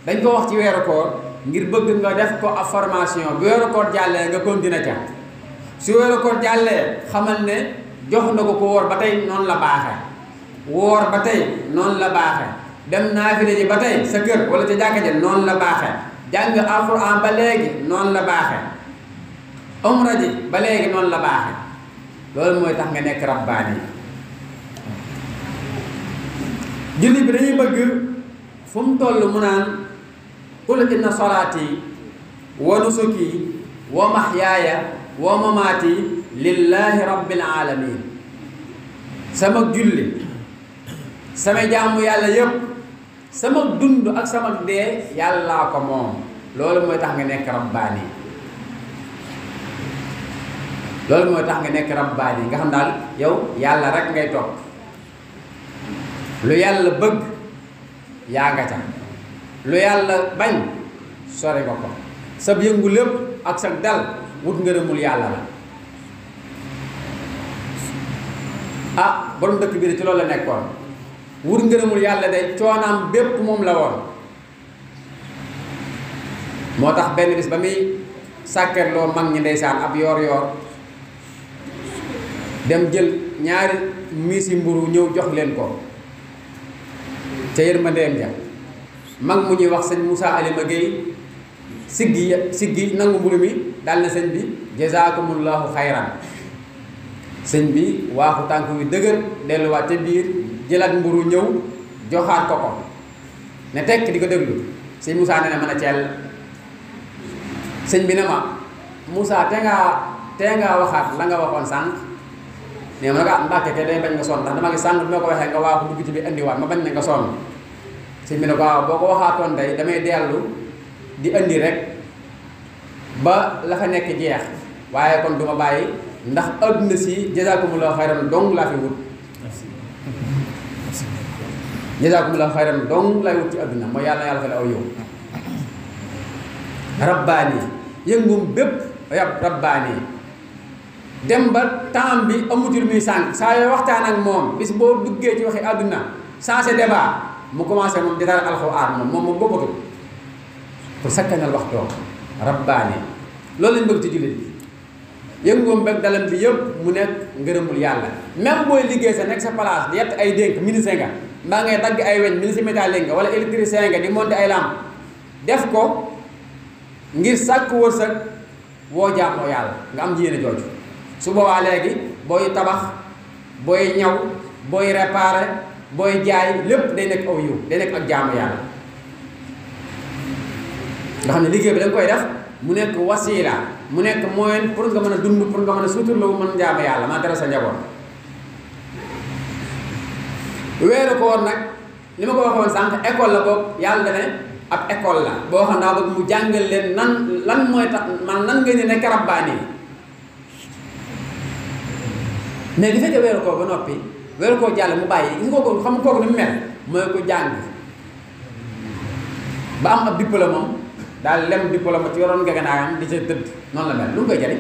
dañ ko wax ci weeru koor ngir bëgg nga def ko ab formation bu weeru koor jàllee nga continuer ca su weeru koor jàllee xamal ne jox na ko woor ba tey noonu la baaxe woor ba tey noonu la baaxe dem naafile ji ba tey sa kër wala ca jàkka ja noonu la baaxe jàng alxuraan ba léegi noonu la baaxe umra ji ba léegi noonu la baaxe loolu mooy tax nga nekk rabbaani julli bi dañuy bëgg fu mu toll mu naan qul inna salaati wa nusuki wa mahyaaya wa mamaati lillahi rabbil alamin sama julli sama jaamu yàlla yépp sama dund ak sama dee yàllaa ko moom loolu mooy tax nga nekk rabbaani loolu mooy tax nga nekk rabbaani nga xam daal yow yàlla rek ngay topp lu yàlla bëgg yaa nga ca lu yàlla bañ sori nga ko sa yëngu lépp ak sa dal wut ngërëmul yàlla la borom dëkk bi de ci loolu la nekkoon wut ngërëmul yàlla de coonaam bépp moom la woon moo tax benn bis ba muy sàkkerloo mag ñi ndeysaan ab yoor dem jël ñaari miisi mburu ñëw jox leen ko ca yërmandeem ja mag mu ñuy wax sëñ Moussa Alima Gueye siggi nangu mburu mi daal na sëñ bi jazaakumullahu xayran sëñ bi waaxu tànk wi dëgër delluwaat ca biir jëlaat mburu ñëw joxaat ko ne tekk di ko déglu sëñ Moussa ne mën a ceel sëñ bi ne ma Moussa te ngaa waxaat la nga waxoon sànq ne ma nag Mbàkke ke day bañ nga sonn ndax dama ngi sànq bi ma ko waxee nga waaxu dugg ci bi indiwaat ma bañ na nga sonn sëñ bi ne ko waaw boo ko waxaatoon day damay dellu di indi rek ba la fa nekk jeex waaye kon duma bàyyi ndax adduna si jazaakumullahu xayran dong laa fi wut jazaakumullahu xayran dong laay wut ci adduna mooy yàlla yàlla fa la aw yow rabbaani yëngum bépp rabbaani dem ba temps bi amutul muy sànq saa yoo waxtaan ak moom bis boo duggee ci waxi àdduna sensé débat mu commencé moom di dara alxuraan moom bokkatul pour sakkanal waxtoom rabbaani loolu lañ bëgg ci jullit bi yëngoom beg dalam bi yëpp mu nekk ngërëmul yàlla même booy liggéey sa nekk sa place di yett ay dénk ministre nga mbaa ngay dagg ay weñ ministre métallique nga wala électricien nga di monter ay lampe def ko ngir sàkk wërsëg woo jaamoo yàlla nga am yéene jooju su boobaa léegi booy tabax booy ñaw booy réparer booy jaay lépp day nekk aw yiw day nekk ak jaamu yàlla nga xam ne liggéey bi da nga koy def mu nekk wasiila mu nekk moyen pour nga mën a dund pour nga mën a suturloo mën jaamu yàlla man tere sa njaboot. weeru koor nag li ma ko waxoon sànq école la boobu yàlla da ne ab école la boo xam daa bëgg mu jàngal leen lan mooy tax man nan ngeen di nekk rabbaani mais di fekkee weeru koor ba noppi weeru koor jàll mu bàyyi gis nga ko xam nga kooku ni mu mel mooy ko jàng ba am ab diplôme moom daal lem diplôme ci yoroon ngeganaayam di ca tëdd noonu la mel lu mu koy jariñ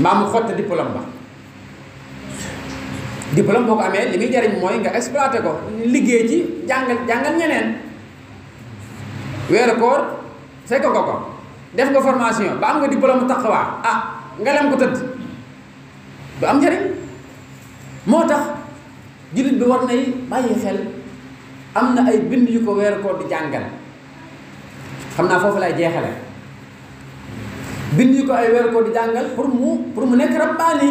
mbaa mu xotti diplôme ba diplôme boo ko amee li muy jariñ mooy nga exploité ko liggéey ci jàngal ñeneen weeru koor fekk ko ko def nga formation ba am nga diplôme taqwa nga lem ko tëdd du am njariñ moo tax jullit bi war nay bàyyi xel am na ay bind yu ko weeru koor di jàngal xam naa foofu lay jeexale bind yu ko ay weeru koor di jàngal pour mu nekk rabbaani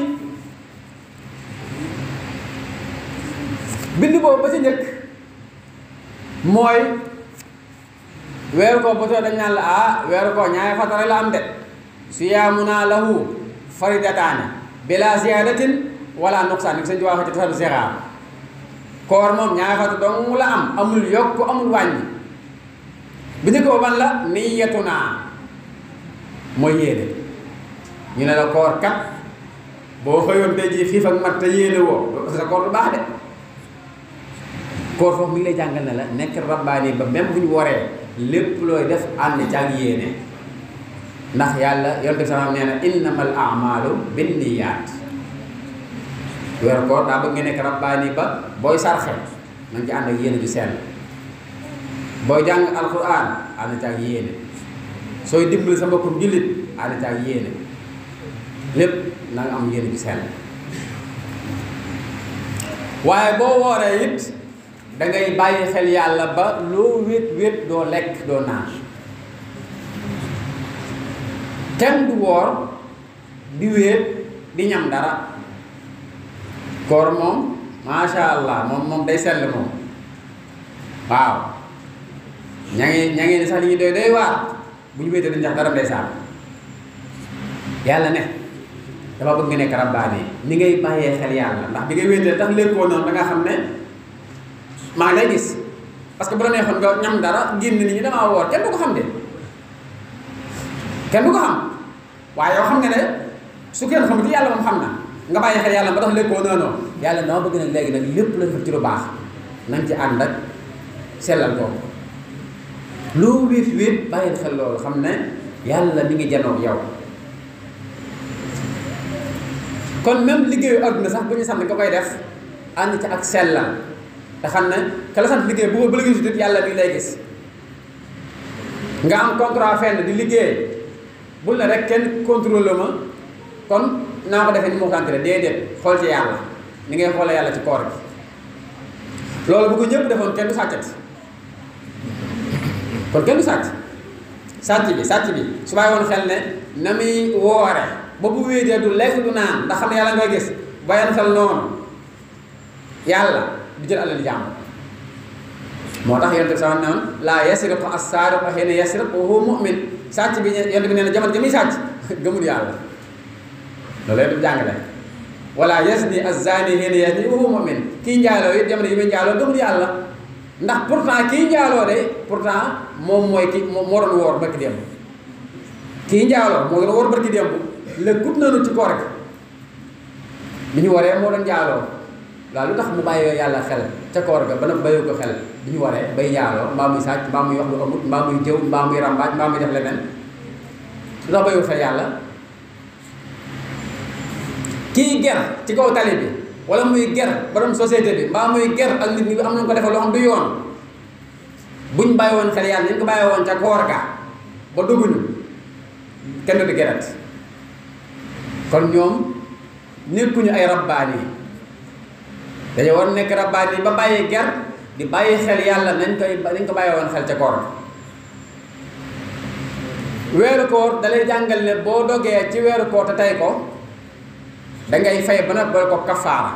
bind boobu ba ci njëkk mooy weeru koor ba too dañ naan la weeru koor ñaari fatara la am de siyaamuna lahu faridataani bila ziyadatin wala nuqsaan ni sëñ Tuubaa ci tasadu sixaar koor moom ñaari fata dong la am amul yokk amul wàññi bi njëkk ba ban la niyatuna mooy yéene ñu ne la koor kat boo xëyoon tey jii xiif ak mat te yéene woo sa koor du baax de koor foofu mi ngi lay jàngal ne la nekk rabbaani ba même bu ñu waree lépp looy def ànd ci ak yéene ndax yàlla yonent bi sama nee na innamal a'maalu binniyaat weeru koor daa bëgg nga nekk rabbaani ba booy sarxe na nga ci ànd ak yéene ju sell booy jàng alquran ànd ci ak yéene sooy dimbali sa mbokkum jullit ànd ci ak yéene lépp na nga am yéene ju sell waaye boo wooree it da ngay bàyyi xel yàlla ba loo wét doo lekk doo naan kenn du woor di wéet di ñam dara koor moom masha allah moom day sell moom waaw ña ngi ni sax li ñu doy waar bu ñu wéetee dañu jax dara ndeysaan yàlla ne dafa bëgg nga nekk rabbaani ni ngay bàyyee xel yàlla ndax bi ngay wéetee tax lékkoo noonu da nga xam ne maa ngi lay gis parce que bu la neexoon nga ñam dara génn nit ñi damaa woor kenn du ko xam de kenn du ko xam waaye yow xam nga ne su kenn xamut yàlla moom xam na nga bàyyi xel yàlla ba tax lékkoo noonu yàlla dama bëgg nag léegi nag lépp lañ fa ci lu baax nañ ci ànd ak sellal boobu loo wéet bàyyi xel loolu xam ne yàlla mi ngi janoog yow kon même liggéeyu adduna sax bu ñu sant nga koy def ànd ci ak sellal te xam ne ka la sant liggéey bu la gisul yàlla mi lay gis nga am contrat fenn di liggéey bul ne rek kenn contrôle ma kon naa ko defee ni moo ko entré déedéet xool ci yàlla ni ngay xoolee yàlla ci koor gi loolu bu ko ñëpp defoon kenn du sàccati kon kenn du sàcc bi su bàyyi woon xel ne na muy woore ba bu wéetee du lekk du naan ndax xam ne yàlla ngay gis bàyyi xel noonu yàlla du jël alal jàmm moo tax yonent bi sama noonu laa yasriqu as-saariqu hiina yasriqu wa huwa mu'min sàcc bi yonent bi nee na jamono jëmi sàcc gëmul yàlla loolu yëpp jàngale wala yazni az-zaani hiina yazni wa huwa mu'min kii njaaloo it jamono yi muy njaaloo gëmul yàlla ndax pourtant kii njaaloo de pourtant moom mooy ki moo doon woor barki démb kii njaaloo moo doon woor barki démb lëkkut nañu ci koor gi bi ñu waree moo doon njaaloo waaw lu tax mu bàyyi yàlla xel ca koor ga ba na bàyyi ko xel bi ñu waree bay njaaloo mbaa muy sàcc mbaa muy wax lu amut mbaa muy jëw mbaa muy rambaaj mbaa muy def leneen lu tax bàyyiwul xel yàlla kii ger ci kaw tali bi wala muy ger borom société bi mbaa muy ger ak nit ñi am nañu ko defal loo xam du yoon buñ bàyyi woon xel yàlla ñu ko bàyyi woon ca koor ga ba dugguñu kenn du gerat kon ñoom nekkuñu ay rabbaani yi dañoo war nekk rabbaani yi ba bàyyi ger di bàyyi xel yàlla nañ ko bàyyi woon xel ca koor ga weeru koor dalay jàngal ne boo dogee ci weeru koor te tey ko dangay fay ba nag boole ko kafaara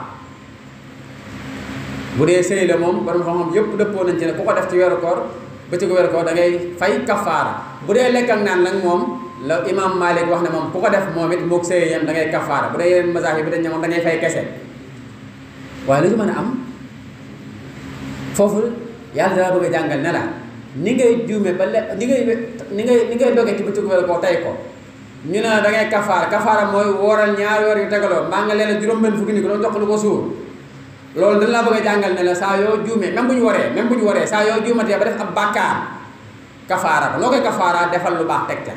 bu dee sëy la moom borom xam-xam yëpp dëppoo nañ ci ne ku ko def ci weeru koor ba ci weeru koor da ngay fay kafaara bu dee lekk ak naan nag moom la imam Malik wax ne moom ku ko def moom it moog sëy yam da ngay kafaara bu dee yeneen mazahib bi dañ ne moom da ngay fay kese waaye lu ñu mën a am foofu yàlla dala bëgg a jàngal ne la ni ngay juume ba ni ngay doge ci bëccëgu weeru koor tey ko ñu ne da ngay kafaara mooy wooral ñaari weer yu tegaloo mbaa nga leen juróom-benn fukki ni ko doon jox lu ko suur loolu dañ laa bëgg a jàngal ne la saa yoo juumee même bu ñu waree saa yoo juumatee ba def ab bàkkaar kafaara ko noo koy kafaara defal lu baax teg ca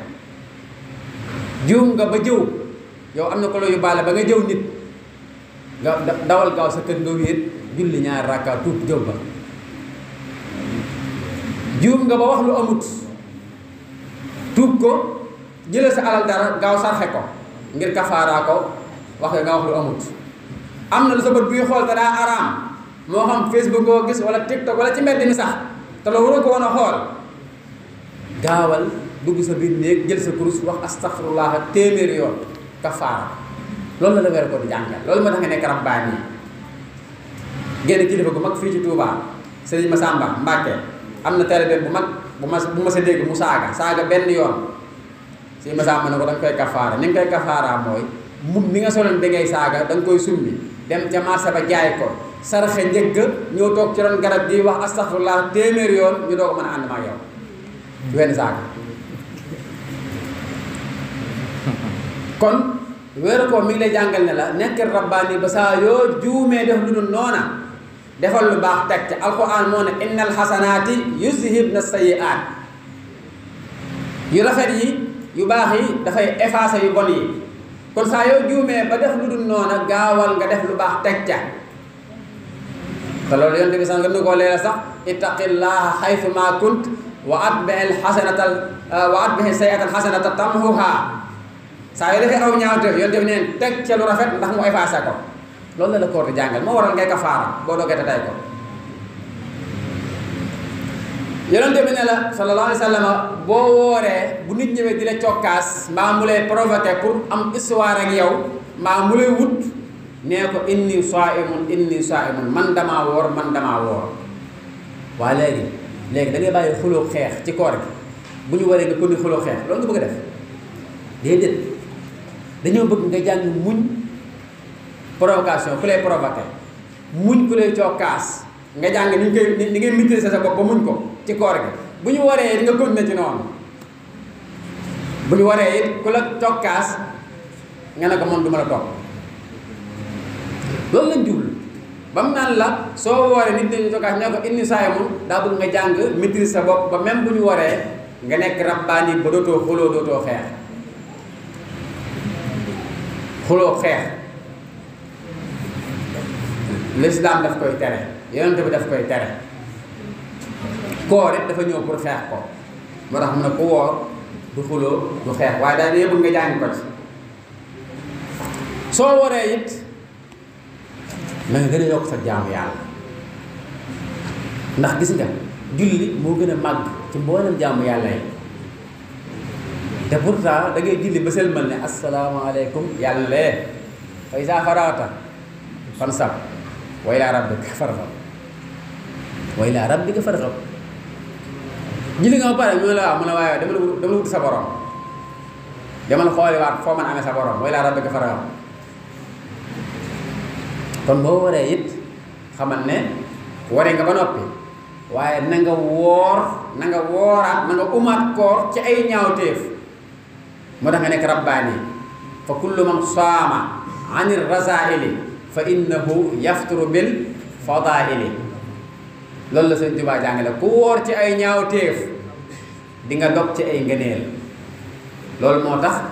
juum nga ba jëw yow am na ko la yóbbaale ba nga jëw nit nga dawal gaaw sa kër nga wéet julli ñaari rakka tuub jëw ba juum nga ba wax lu amut tuub ko jëlee sa alal dara gaaw sarxe ko ngir kafaaraa ko wax nga wax lu amut am na lu sa bët buy xool te daa araam moo xam Facebook ngoo gis wala TikTok wala ci mbedd mi sax te la waroo ko woon a xool gaawal dugg sa biir néeg jël sa kurus wax astaghfirullah téeméeri yoon kafaara loolu la la weer ko di jàngal loolu moo tax nga nekk rabbaani yi génn kilifa gu mag fii ci Touba Serigne Massamba Mbacke am na taalibe bu mag bu ma sa dégg mu saaga benn yoon si Massamba ne ko da nga koy kafaara ni nga koy kafaara mooy mi nga soloon da ngay saaga da nga koy summi dem ca marché ba jaay ko saraxe njëgg ñëw toog ci ron garab gi wax astaghfirullah téeméer yoon ñu doo ko mën a ànd ma ak yow wenn saaga kon weeru ko mi ngi lay jàngal ne la nekk rabbaani ba saa yoo juumee def lu dul noona defal lu baax teg ca alquran moo ne innal xasanaati yuzhibna sayyi'aat yu rafet yi yu baax yi dafay effacer yu bon yi kon saa yoo juumee ba def lu dul noona gaawal nga def lu baax teg ca te loolu yonent bi sax nga nu koo leeral sax ittaqillaha haythu ma kunt wa atbi'il sayyi'atal hasanata tamhuha saa yoo defee aw ñaawteef yonent bi neen teg ca lu rafet ndax mu effacé ko loolu la la koor di jàngal moo waral ngay kafaara boo doogee te tay ko yonent bi ne la sallallahu alayhi wa sallam boo wooree bu nit ñëwee di la cokkaas mbaa mu lay provoqué pour am histoire ak yow mbaa mu lay wut nee ko inni sa'imun man damaa woor waaye léegi da ngay bàyyi xuloo xeex ci koor gi bu ñu waree nga ko ni xuloo xeex loolu nga bëgg a def déedéet dañoo bëgg nga jàng muñ provocation ku lay provoqué muñ ku lay cokkaas nga jàng ni ngay maîtriser sa bopp ba muñ ko ci koor gi bu ñu waree it nga continuer ci noonu bu ñu waree it ku la cokkaas nga ne ko moom du ma la topp loolu lañ jublu ba mu naan la soo wooree nit ñi cokkaas ne ko inni saa'imun daa bëgg nga jàng maîtriser sa bopp ba même bu ñu waree nga nekk rabbaani ba dootoo xuloo dootoo xeex xuloo xeex l'islam daf koy tere yonent bi daf koy tere koor it dafa ñëw pour xeex ko moo tax mu ne ku woor du xuloo du xeex waaye daal dañuy bëgg nga jàng ko ci soo waree it na nga gën a yokk sa jaamu yàlla ndax gis nga julli moo gën a màgg ci mboolem jaamu yàlla yi te pourtant da ngay julli ba sëlmal ne asalaamaaleykum yàlla lee fa izaa faragta fansab wa ilaa rabbika farghab julli nga ba pare ñu ne la waaw mu ne waaye dama la wuti sa borom demal xooli waat foo mën a amee sa borom wa ilaa rabbika farghab kon boo waree it xamal ne waree nga ba noppi waaye na nga wooraat na nga umaat koor ci ay ñaawteef moo tax nga nekk rabbaani fa kullu man saama an ir-razaa'ili fa innahu yafturu bil fadaa'ili loolu la Sëñ Tuubaa jàngale ku wóor ci ay ñaawteef di nga dog ci ay ngëneel loolu moo tax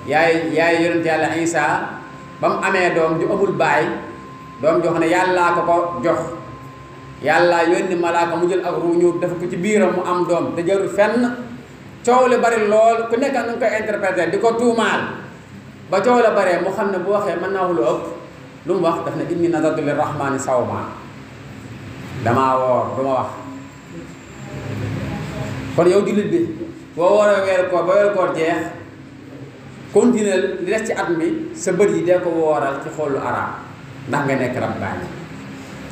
yaay yonent Yàlla Isaa ba mu amee doom ju amul baay doom joo xam ne yàllaa ko ko jox yàlla yónni malaaka mu jël ak ruu ñu def ko ci biiram mu am doom te jarul fenn coow li bari lool ku nekk nu koy interpréter di ko tuumaal ba coow la baree mu xam ne bu waxee mën naa wax lu ëpp lu mu wax daf ne inni nazartu lirrahmani sawma damaa woor du ma wax. kon yow jullit bi boo wooree weeru koor ba weeru koor jeex continuer li des ci at mi sa bët yi dee ko wooral ci xoolu araam ndax nga nekk rabbaani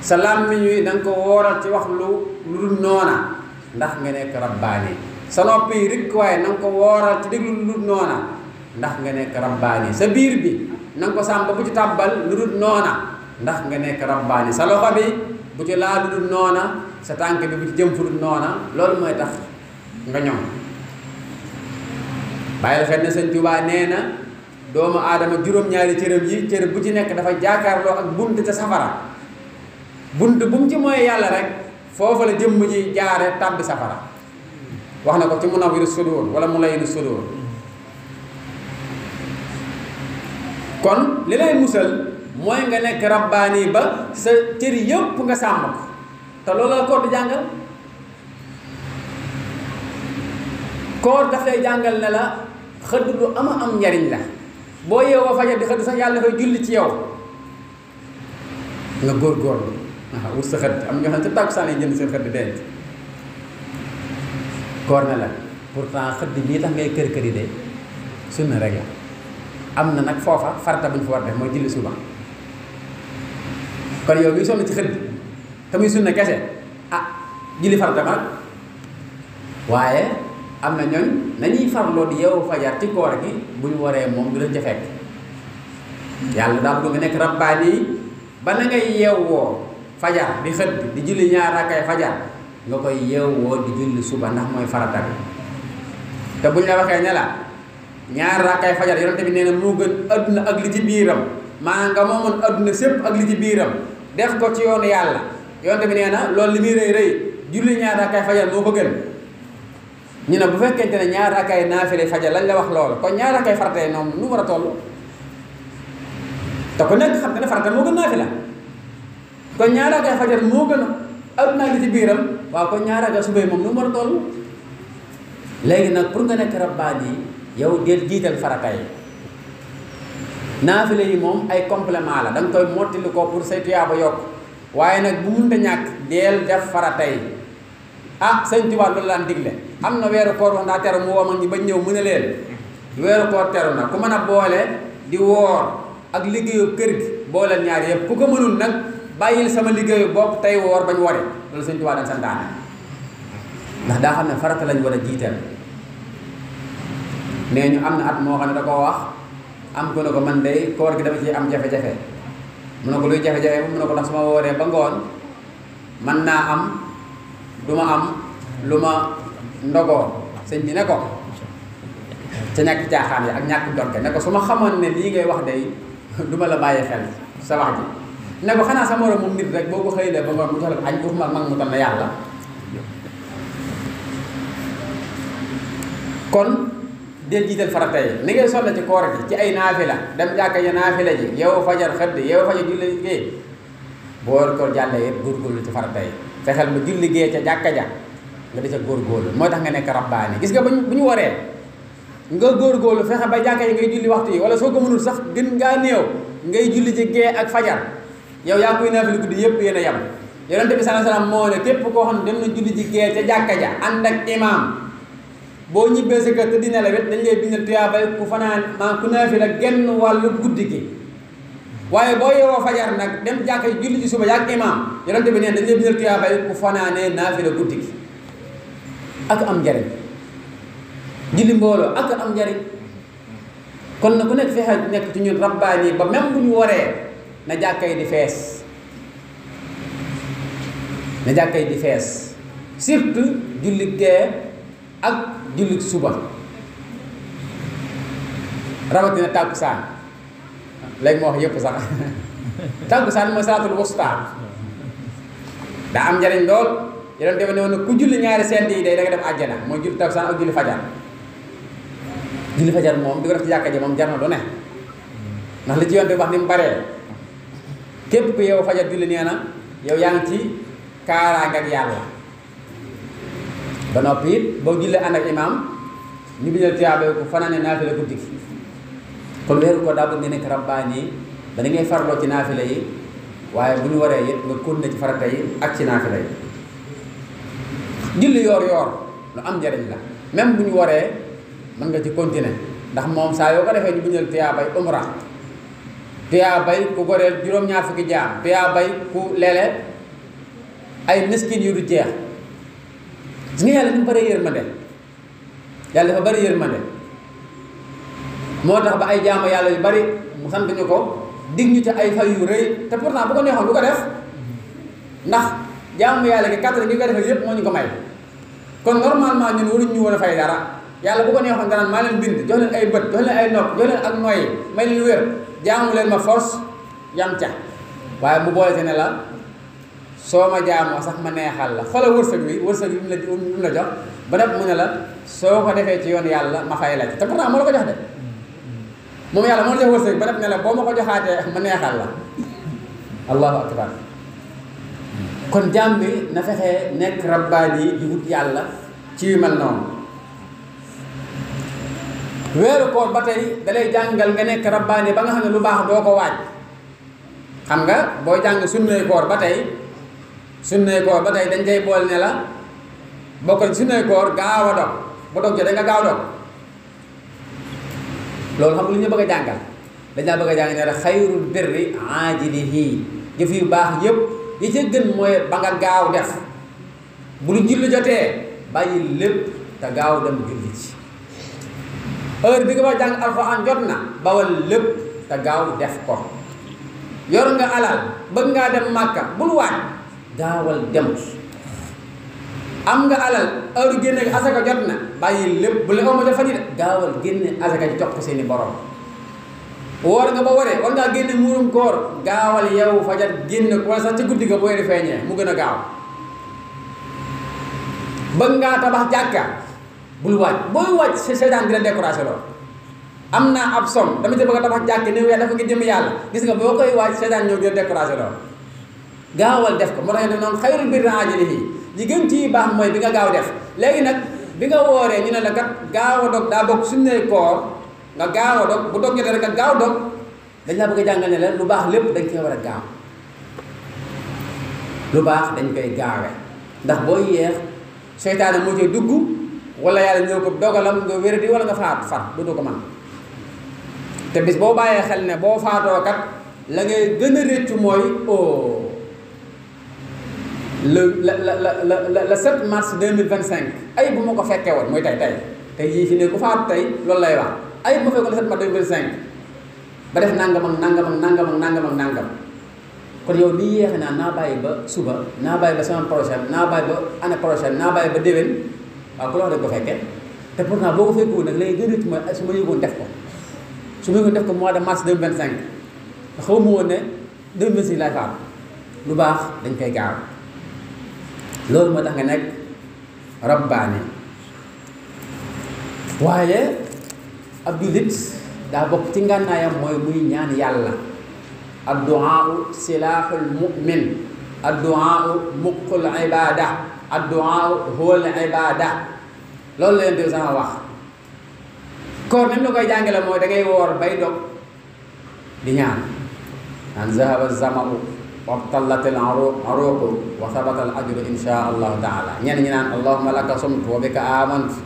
sa làmmiñ wi da nga ko wooral ci wax lu dul noona ndax nga nekk rabbaani sa nopp yi rek waaye na nga ko wooral ci déglu lu dul noona ndax nga nekk rabbaani sa biir bi na nga ko sàmm bu ci tàbbal lu dul noona ndax nga nekk rabbaani sa loxo bi bu ci laa lu dul noona sa tànk bi bu ci jëm fu dul noona loolu mooy tax nga ñoom bàyyi la xel ne Sëñ Tuubaa nee na doomu aadama juróom-ñaari cërëm yi cër bu ci nekk dafa jaakaarloo ak bunt ca safara bunt bu mu ci mooy yàlla rek foofu la jëmm ji jaare tàbbi safara wax na ko ci Munawwirus Sudur wala Mulayyinus Sudur kon li lay musal mooy nga nekk rabbaani ba sa cër yëpp nga sàmm ko te loolu la koor di jàngal koor daf lay jàngal ne la xëdd lu am njariñ la boo yeewoo fajar di xëdd sax yàlla dafay julli ci yow nga góorgóorlu wut sa xëdd am ñoo xam ne sa tàkkusaan yi jënd seen xëdd denc koor ne la pourtant xëdd bii tax ngay kër yi de sunna rek la am na nag foofa farata bu ñu fa war def mooy julli suba kon yow miy sonn ci xëdd te muy sunna kese julli farata ma waaye am na ñooñ nañuy farloo di yeewu fajar ci koor gi bu ñu waree moom du leen ca fekk yàlla daa bëgg nga nekk rabbaani ba na ngay yeewoo fajar di xëdd di julli ñaar rakkay fajar nga koy yeewoo di julli suba ndax mooy farata bi te bu ñu la waxee ne la ñaar rakkay fajar yonent bi nee na moo gën adduna ak li ci biiram maanaam nga moomoon adduna sépp ak li ci biiram def ko ci yoonu yàlla yonent bi nee na loolu li muy rëy rëy julli ñaar rakkay fajar moo ko gën ñu ne bu fekkente ne ñaar rakkay naafile fajar lañ la wax loolu kon ñaar rakkay farata yi noonu nu war a toll te ku nekk xam ne farata moo gën naafila kon ñaar rakkay fajar moo gën adduna ak li ci biiram waaw kon ñaar rakkay suba yi moom nu mu war a toll léegi nag pour nga nekk rabbaani yow del jiital farata yi naafile yi moom ay complément la da nga koy mottali ko pour say tuyaaba yokk waaye nag bu mënta ñàkk deel def farata yi Sëñ Tuubaa loolu laan digle am na weeru koor wax ndaa teru mu woo mag ñi ba ñëw mu ne leen weeru koor teru na ku mën a boole di woor ak liggéeyu kër gi booleel ñaar yëpp ku ko mënul nag bàyyil sama liggéeyu bopp tey woor bañ wari loolu Sëñ Tuubaa daan santaane ndax daa xam ne farata lañ war a jiital nee ñu am na at moo xam ne da koo wax am ko ne ko man day koor gi dama ci am jafe-jafe mu ne ko luy jafe-jafe mu ne ko ndax su ma wooree ba ngoon man naa am du ma am lu ma ndogoo sëñ bi ne ko ca ñàkk caaxaan yi ak ñàkk donke ne ko su ma xamoon ne lii ngay wax day du ma la bàyyi xel sa wax ji ne ko xanaa sa moroom moom nit rek boo ko xëy ba ngoon mu jox la añ bu mag mu tam na yàlla kon del jiital farata yi ni ngay sonn ci koor gi ci ay naafila dem jàkka ya naafila ji yow fajar xëdd yow fajar julli gée boo koor jàllee yëpp góorgóorlu ci farata yi fexeel ba julli gée ca jàkka ja nga di ca góorgóorlu moo tax nga nekk rabbaani gis nga bu ñu waree nga góorgóorlu fexe ba jàkka yi ngay julli waxtu yi wala soo ko mënul sax gën ngaa néew ngay julli ci gée ak fajar yow yaa koy naafila guddi yëpp yéen a yem yonent bi sallallahu alayhi wasallam moo ne képp koo xam ne dem na julli ci gée ca jàkka ja ànd ak imaam boo ñibbee sa kër te dina la wet dañ lay bindal tuyaabay ku fanaan ku naafila genn wàllu guddi gi waaye boo yeewoo fajar nag dem jàkka julli ci suba yaag imaam yonent bi neen dañ lay bindal tuyaabay ku fanaanee naafila guddi gi ak am njariñ julli mbooloo ak am njariñ kon na ku nekk fexe nekk ci ñun rabbaani ba même bu ñu waree na jàkka yi di fees na jàkka yi di fees surtout julli gee ak jullit suba rawatina tàkkusaan léegi moo wax yëpp sax tàkkusaan mooy salaatul wusta daa am njariñ lool yeneen defe ne woon ku julli ñaari sent yi day da nga dem àjjana mooy julli tàkkusaan ak julli fajar moom di ko def ci jàkka ji moom jar na lu ne ndax li ci yoon bi wax ni mu baree képp ku yow fajar julli nee na yow yaa ngi ci kaaraange ak yàlla ba noppi it boo jullee ànd ak imaam ñu bindal tiyaaba ku fanaane naafila guddi gi kon weeru ko daa bëgg nga nekk rabbaani ba ni ngay farloo ci naafila yi waaye bu ñu waree it nga continuer ci farata yi ak ci naafila yi julli yoor yoor lu am njariñ la même bu ñu waree mën nga ci continuer ndax moom saa yoo ko defee ñu bindal tiyaabay umra tiyaabay ku goreel juróom-ñaar fukki jaam tiyaabay ku leele ay miskin yu du jeex gis nga yàlla ni mu bari yërmande yàlla dafa bari yërmande moo tax ba ay jaamu yàlla yu bari mu sant ñu ko dig ñu ci ay fay yu rëy te pourtant bu ko neexoon bu ko def ndax jaamu yàlla gi kàttan gi ko defee yépp moo ñu ko may kon normalement ñun waruñ ñu woon a fay dara yàlla bu ko neexoon danaan maa leen bind jox leen ay bët jox leen ay nopp jox leen ak noyyi may leen wér jaamu leen ma force yam ca waaye mu boole te ne la soo ma jaamoo sax ma neexal la xoolal wërsëg bi mu la jox ba nag mu ne la soo ko defee ci yoon yàlla ma fay la ci te pourtant moo la ko jox de moom yàlla moo la jox wërsëg ba nag ne la boo ma ko joxaatee ma neexal la allahu akbar kon jaam bi na fexe nekk rabbaani di wut yàlla ci yu mel noonu weeru koor ba tey dalay jàngal nga nekk rabbaani ba nga xam ne lu baax doo ko waaj xam nga boo jàng sunnay koor ba tey dañ cay boole ne la bokk sunnay koor gaaw a dog bu dog jotee nga gaaw dog loolu xam nga lu ñu bëgg a jàngal dañ laa bëgg a jàngal ne la xayrul birri aajilihi jëf yu baax yëpp yi ca gën mooy ba nga gaaw def bu lu julli jotee bàyyi lépp te gaaw dem julli ci heure bi nga wax jàng alxuraan jot na bawal lépp te gaaw def ko yor nga alal bëgg ngaa dem màkka bul waaj gaawal dem am nga alal heure génne asaka jot na bàyyi lépp bu la ma jot fa de gaawal génne asaka ci jox ko seeni borom woor nga ba waree war ngaa génne muurum koor gaawal yow fajar génne ko wala sax ci guddi ga booy di feeñee mu gën a gaaw bëgg ngaa tabax jàkka bul waaj booy waaj seetaan dina découragé lool am naa ab som dama ci bëgg a tabax jàkka néew yaa dafa ngi jëm yàlla gis nga boo koy waaj seetaan ñëw dina découragé lool gaawal def ko moo tax ne noonu xayrul birri aajilihi li gën ci baax mooy bi nga gaaw def léegi nag bi nga wooree ñu ne la kat gaaw a dog daa bokk sunnay koor nga gaaw a dog bu dog jotee rek nga gaaw dog dañ laa bëgg a jàngal ne la lu baax lépp dañ koy war a gaaw lu baax dañ koy gaawee ndax boo yeex seytaane moo cay dugg wala yàlla ñëw ko dogalam nga wér di wala nga faatu far du ko man te bis boo bàyyee xel ne boo faatoo kat la ngay gën a réccu mooy le 7 mars 2025 ay bu ma ko fekkee woon mooy tey yii fi ne ku faatu tey loolu lay wax ay bu ma fekkoon le 7 mars 2025 ba def nangam ak nangam ak nangam kon yow lii yéexe naa bàyyi ba suba naa bàyyi ba semaine prochaine naa bàyyi ba année prochaine naa bàyyi ba déwén waaw ku la wax dañ ko fekkee te pourtant boo ko fekkoon nag lay gën a ci mooy su ma yëgoon def ko mois de mars 2025 xaw ma woon ne 2026 lay faatu lu baax dañ koy gaaw loolu moo tax nga nekk rabbaani waaye ab jullit daa bokk ci ngànnaayam mooy muy ñaan yàlla addu'aau silaaxul mu'min addu'aau muqul ibaada addu'aau huwal ibaada loolu la leen di sama wax koor ni mu la koy jàngale mooy da ngay woor bay dog di ñaan an zahaba zamau wabtallatil aruqu wa sabatal ajru insha allahu taala ñenn ñi naan allahumma laka sumtu wa bika amantu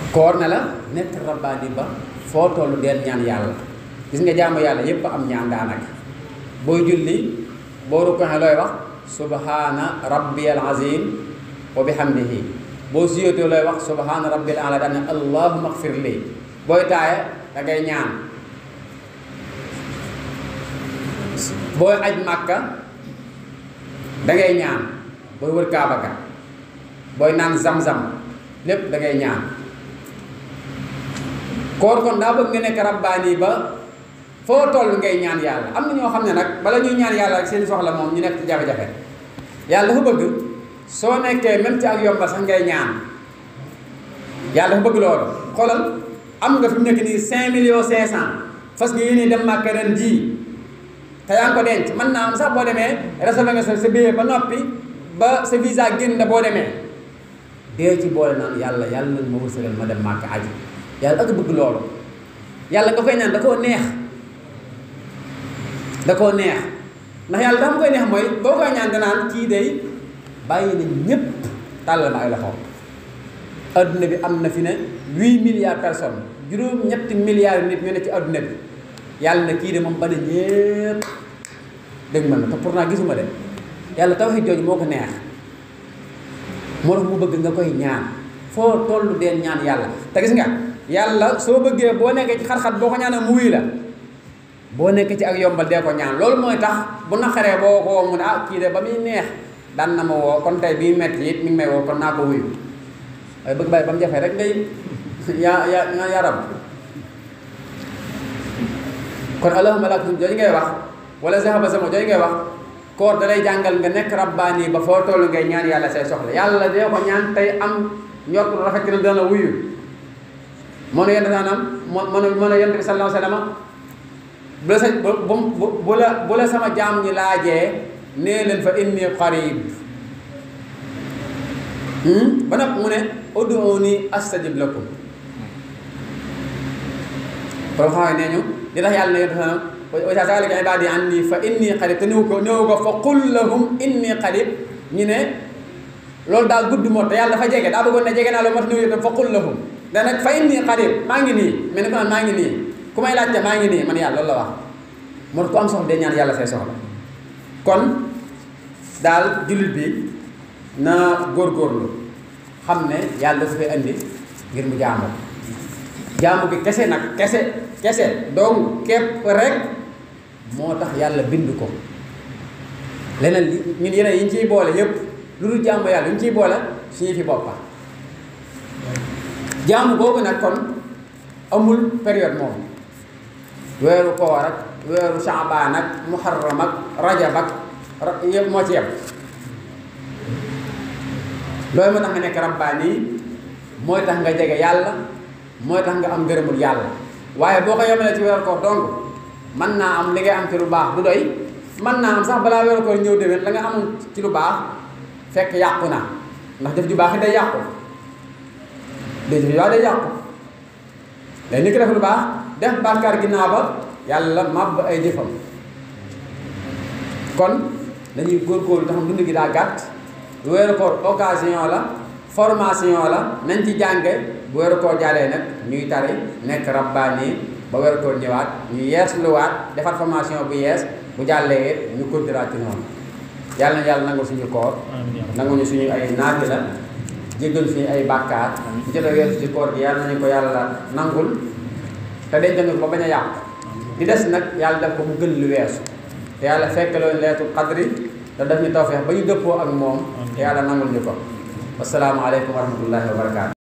koor na la nekk rabbaani ba foo tollu deel ñaan yàlla gis nga jaamu yàlla yépp am ñaan daanaka booy julli boo rukkoxee looy wax subhana rabbiyal azim wa bihamdihi boo siyotee looy wax subhana rabbil ala daan ne allahumma ighfir li booy taaye da ngay ñaan booy aj màkka da ngay ñaan booy wër kaaba ga booy naan zam-zam lépp da ngay ñaan koor kon daa bëgg nga nekk rabbaani ba foo toll ngay ñaan yàlla am na ñoo xam ne nag bala ñuy ñaan yàlla ak seen soxla moom ñu nekk ci jafe-jafe yàlla dafa bëgg soo nekkee même ci ak yombal sax ngay ñaan yàlla dafa bëgg loolu xoolal am nga fi mu nekk nii 5,500,000 fas nga yéene dem Màkka ren jii te yaa ngi ko denc mën naa am sax boo demee réservé nga sa billet ba noppi ba sa visa génn na boo demee dee ci boole naan yàlla yàlla nag ma wërsëgal ma dem Màkka aji yàlla ak bëgg loolu yàlla nga koy ñaan da koo neex ndax yàlla dafa koy neex mooy boo koy ñaan danaan kii day bàyyi na ñépp tàllal ma ay loxo adduna bi am na fi ne 8 milliards personnes juróom-ñetti milliards nit ñu ne ci adduna bi yàlla na kii de moom ba ne ñépp dégg man na te pourtant gisuma de yàlla tawhiid jooju moo ko neex moo tax mu bëgg nga koy ñaan foo tollu deen ñaan yàlla te gis nga yàlla soo bëggee boo nekkee ci xat-xat boo ko ñaanee mu wuy la boo nekkee ci ak yombal dee ko ñaan loolu mooy tax bu naqaree boo ko woo mu ne ah kii de ba muy neex daan na ma woo kon tey bii metti it mi ngi may woo kon naa ko wuyu waaye bëgg bàyyi ba mu jafee rek ngay yaa rab kon allahumma lak jooju ngay wax wala zahaba sama jooju ngay wax koor da lay jàngal nga nekk rabbaani ba foo toll ngay ñaan yàlla say soxla yàlla dee ko ñaan tey am njort rafet na dana wuyu moo ne yonent naanam moo ne yonent bi sallallahu alayhi wa sallam bu la sama jaam ñi laajee nee leen fa inni qarib ba nag mu ne ud'uuni astajib lakum kon xam nee ñu li tax yàlla ne yonent sallam wa izaa sa'alaka ibaadi anni fa inni qarib te néew ko fa qul lahum inni qarib ñu ne loolu daa gudd moo te yàlla dafa jege daa bëggoon ne jege naa la moo tax néew itam fa qul lahum da nag fa inni qarib maa ngi nii mais ne ko naan maa ngi nii ku may laajte maa ngi nii man yàlla loolu la wax moo tax ku am soxla day ñaan yàlla say soxla kon daal jullit bi na góorgóorlu xam ne yàlla dafa fay andi ngir mu jaamu gi kese nag kese donc képp rek moo tax yàlla bind ko leneen li ñun yeneen yi ñu ciy boole yépp lu dul jaamu yàlla ñu ciy boole suñu fi boppa jaamu boobu nag kon amul période moom weeru koor ak weeru saabaan ak muharram ak rajab ak yëpp moo ci yem loolu moo tax nga nekk rabbaani mooy tax nga jege yàlla mooy tax nga am ngërëmul yàlla waaye boo ko yemalee ci weeru koor donc mën naa am li ngay am ci lu baax du doy mën naa am sax balaa weeru koor ñëw déwén la nga amul ci lu baax fekk yàqu na ndax jëf ju baax yi day yàqu jëf ju baax day yàqu day ni ko def lu baax def bàkkaar ginnaaw ba yàlla màbb ay jëfam kon dañuy góorgóorlu taxam dund gi daa gàtt weeru koor occasion la formation la nañ ci jànge bu weeru koor jàllee nag ñuy tari nekk rabbaani ba weeru koor ñëwaat ñu yees luwaat defar formation bu yees bu jàllee it ñu continuer ci noonu yàlla na yàlla nangu suñu koor nangu ñu suñu ay naafila jéggal suñu ay bàkkaar ñu jot a weesu ci koor gi yàlla nañu ko yàlla nangul te denc ko ba bañ a yàqu di des nag yàlla def ko mu gën lu weesu te yàlla fekk loolu leetul qadri te daf ñu tawfeex ba ñu dëppoo ak moom te yàlla nangul ñu ko wassalaamu aleykum wa rahmatullahi wa barakaatu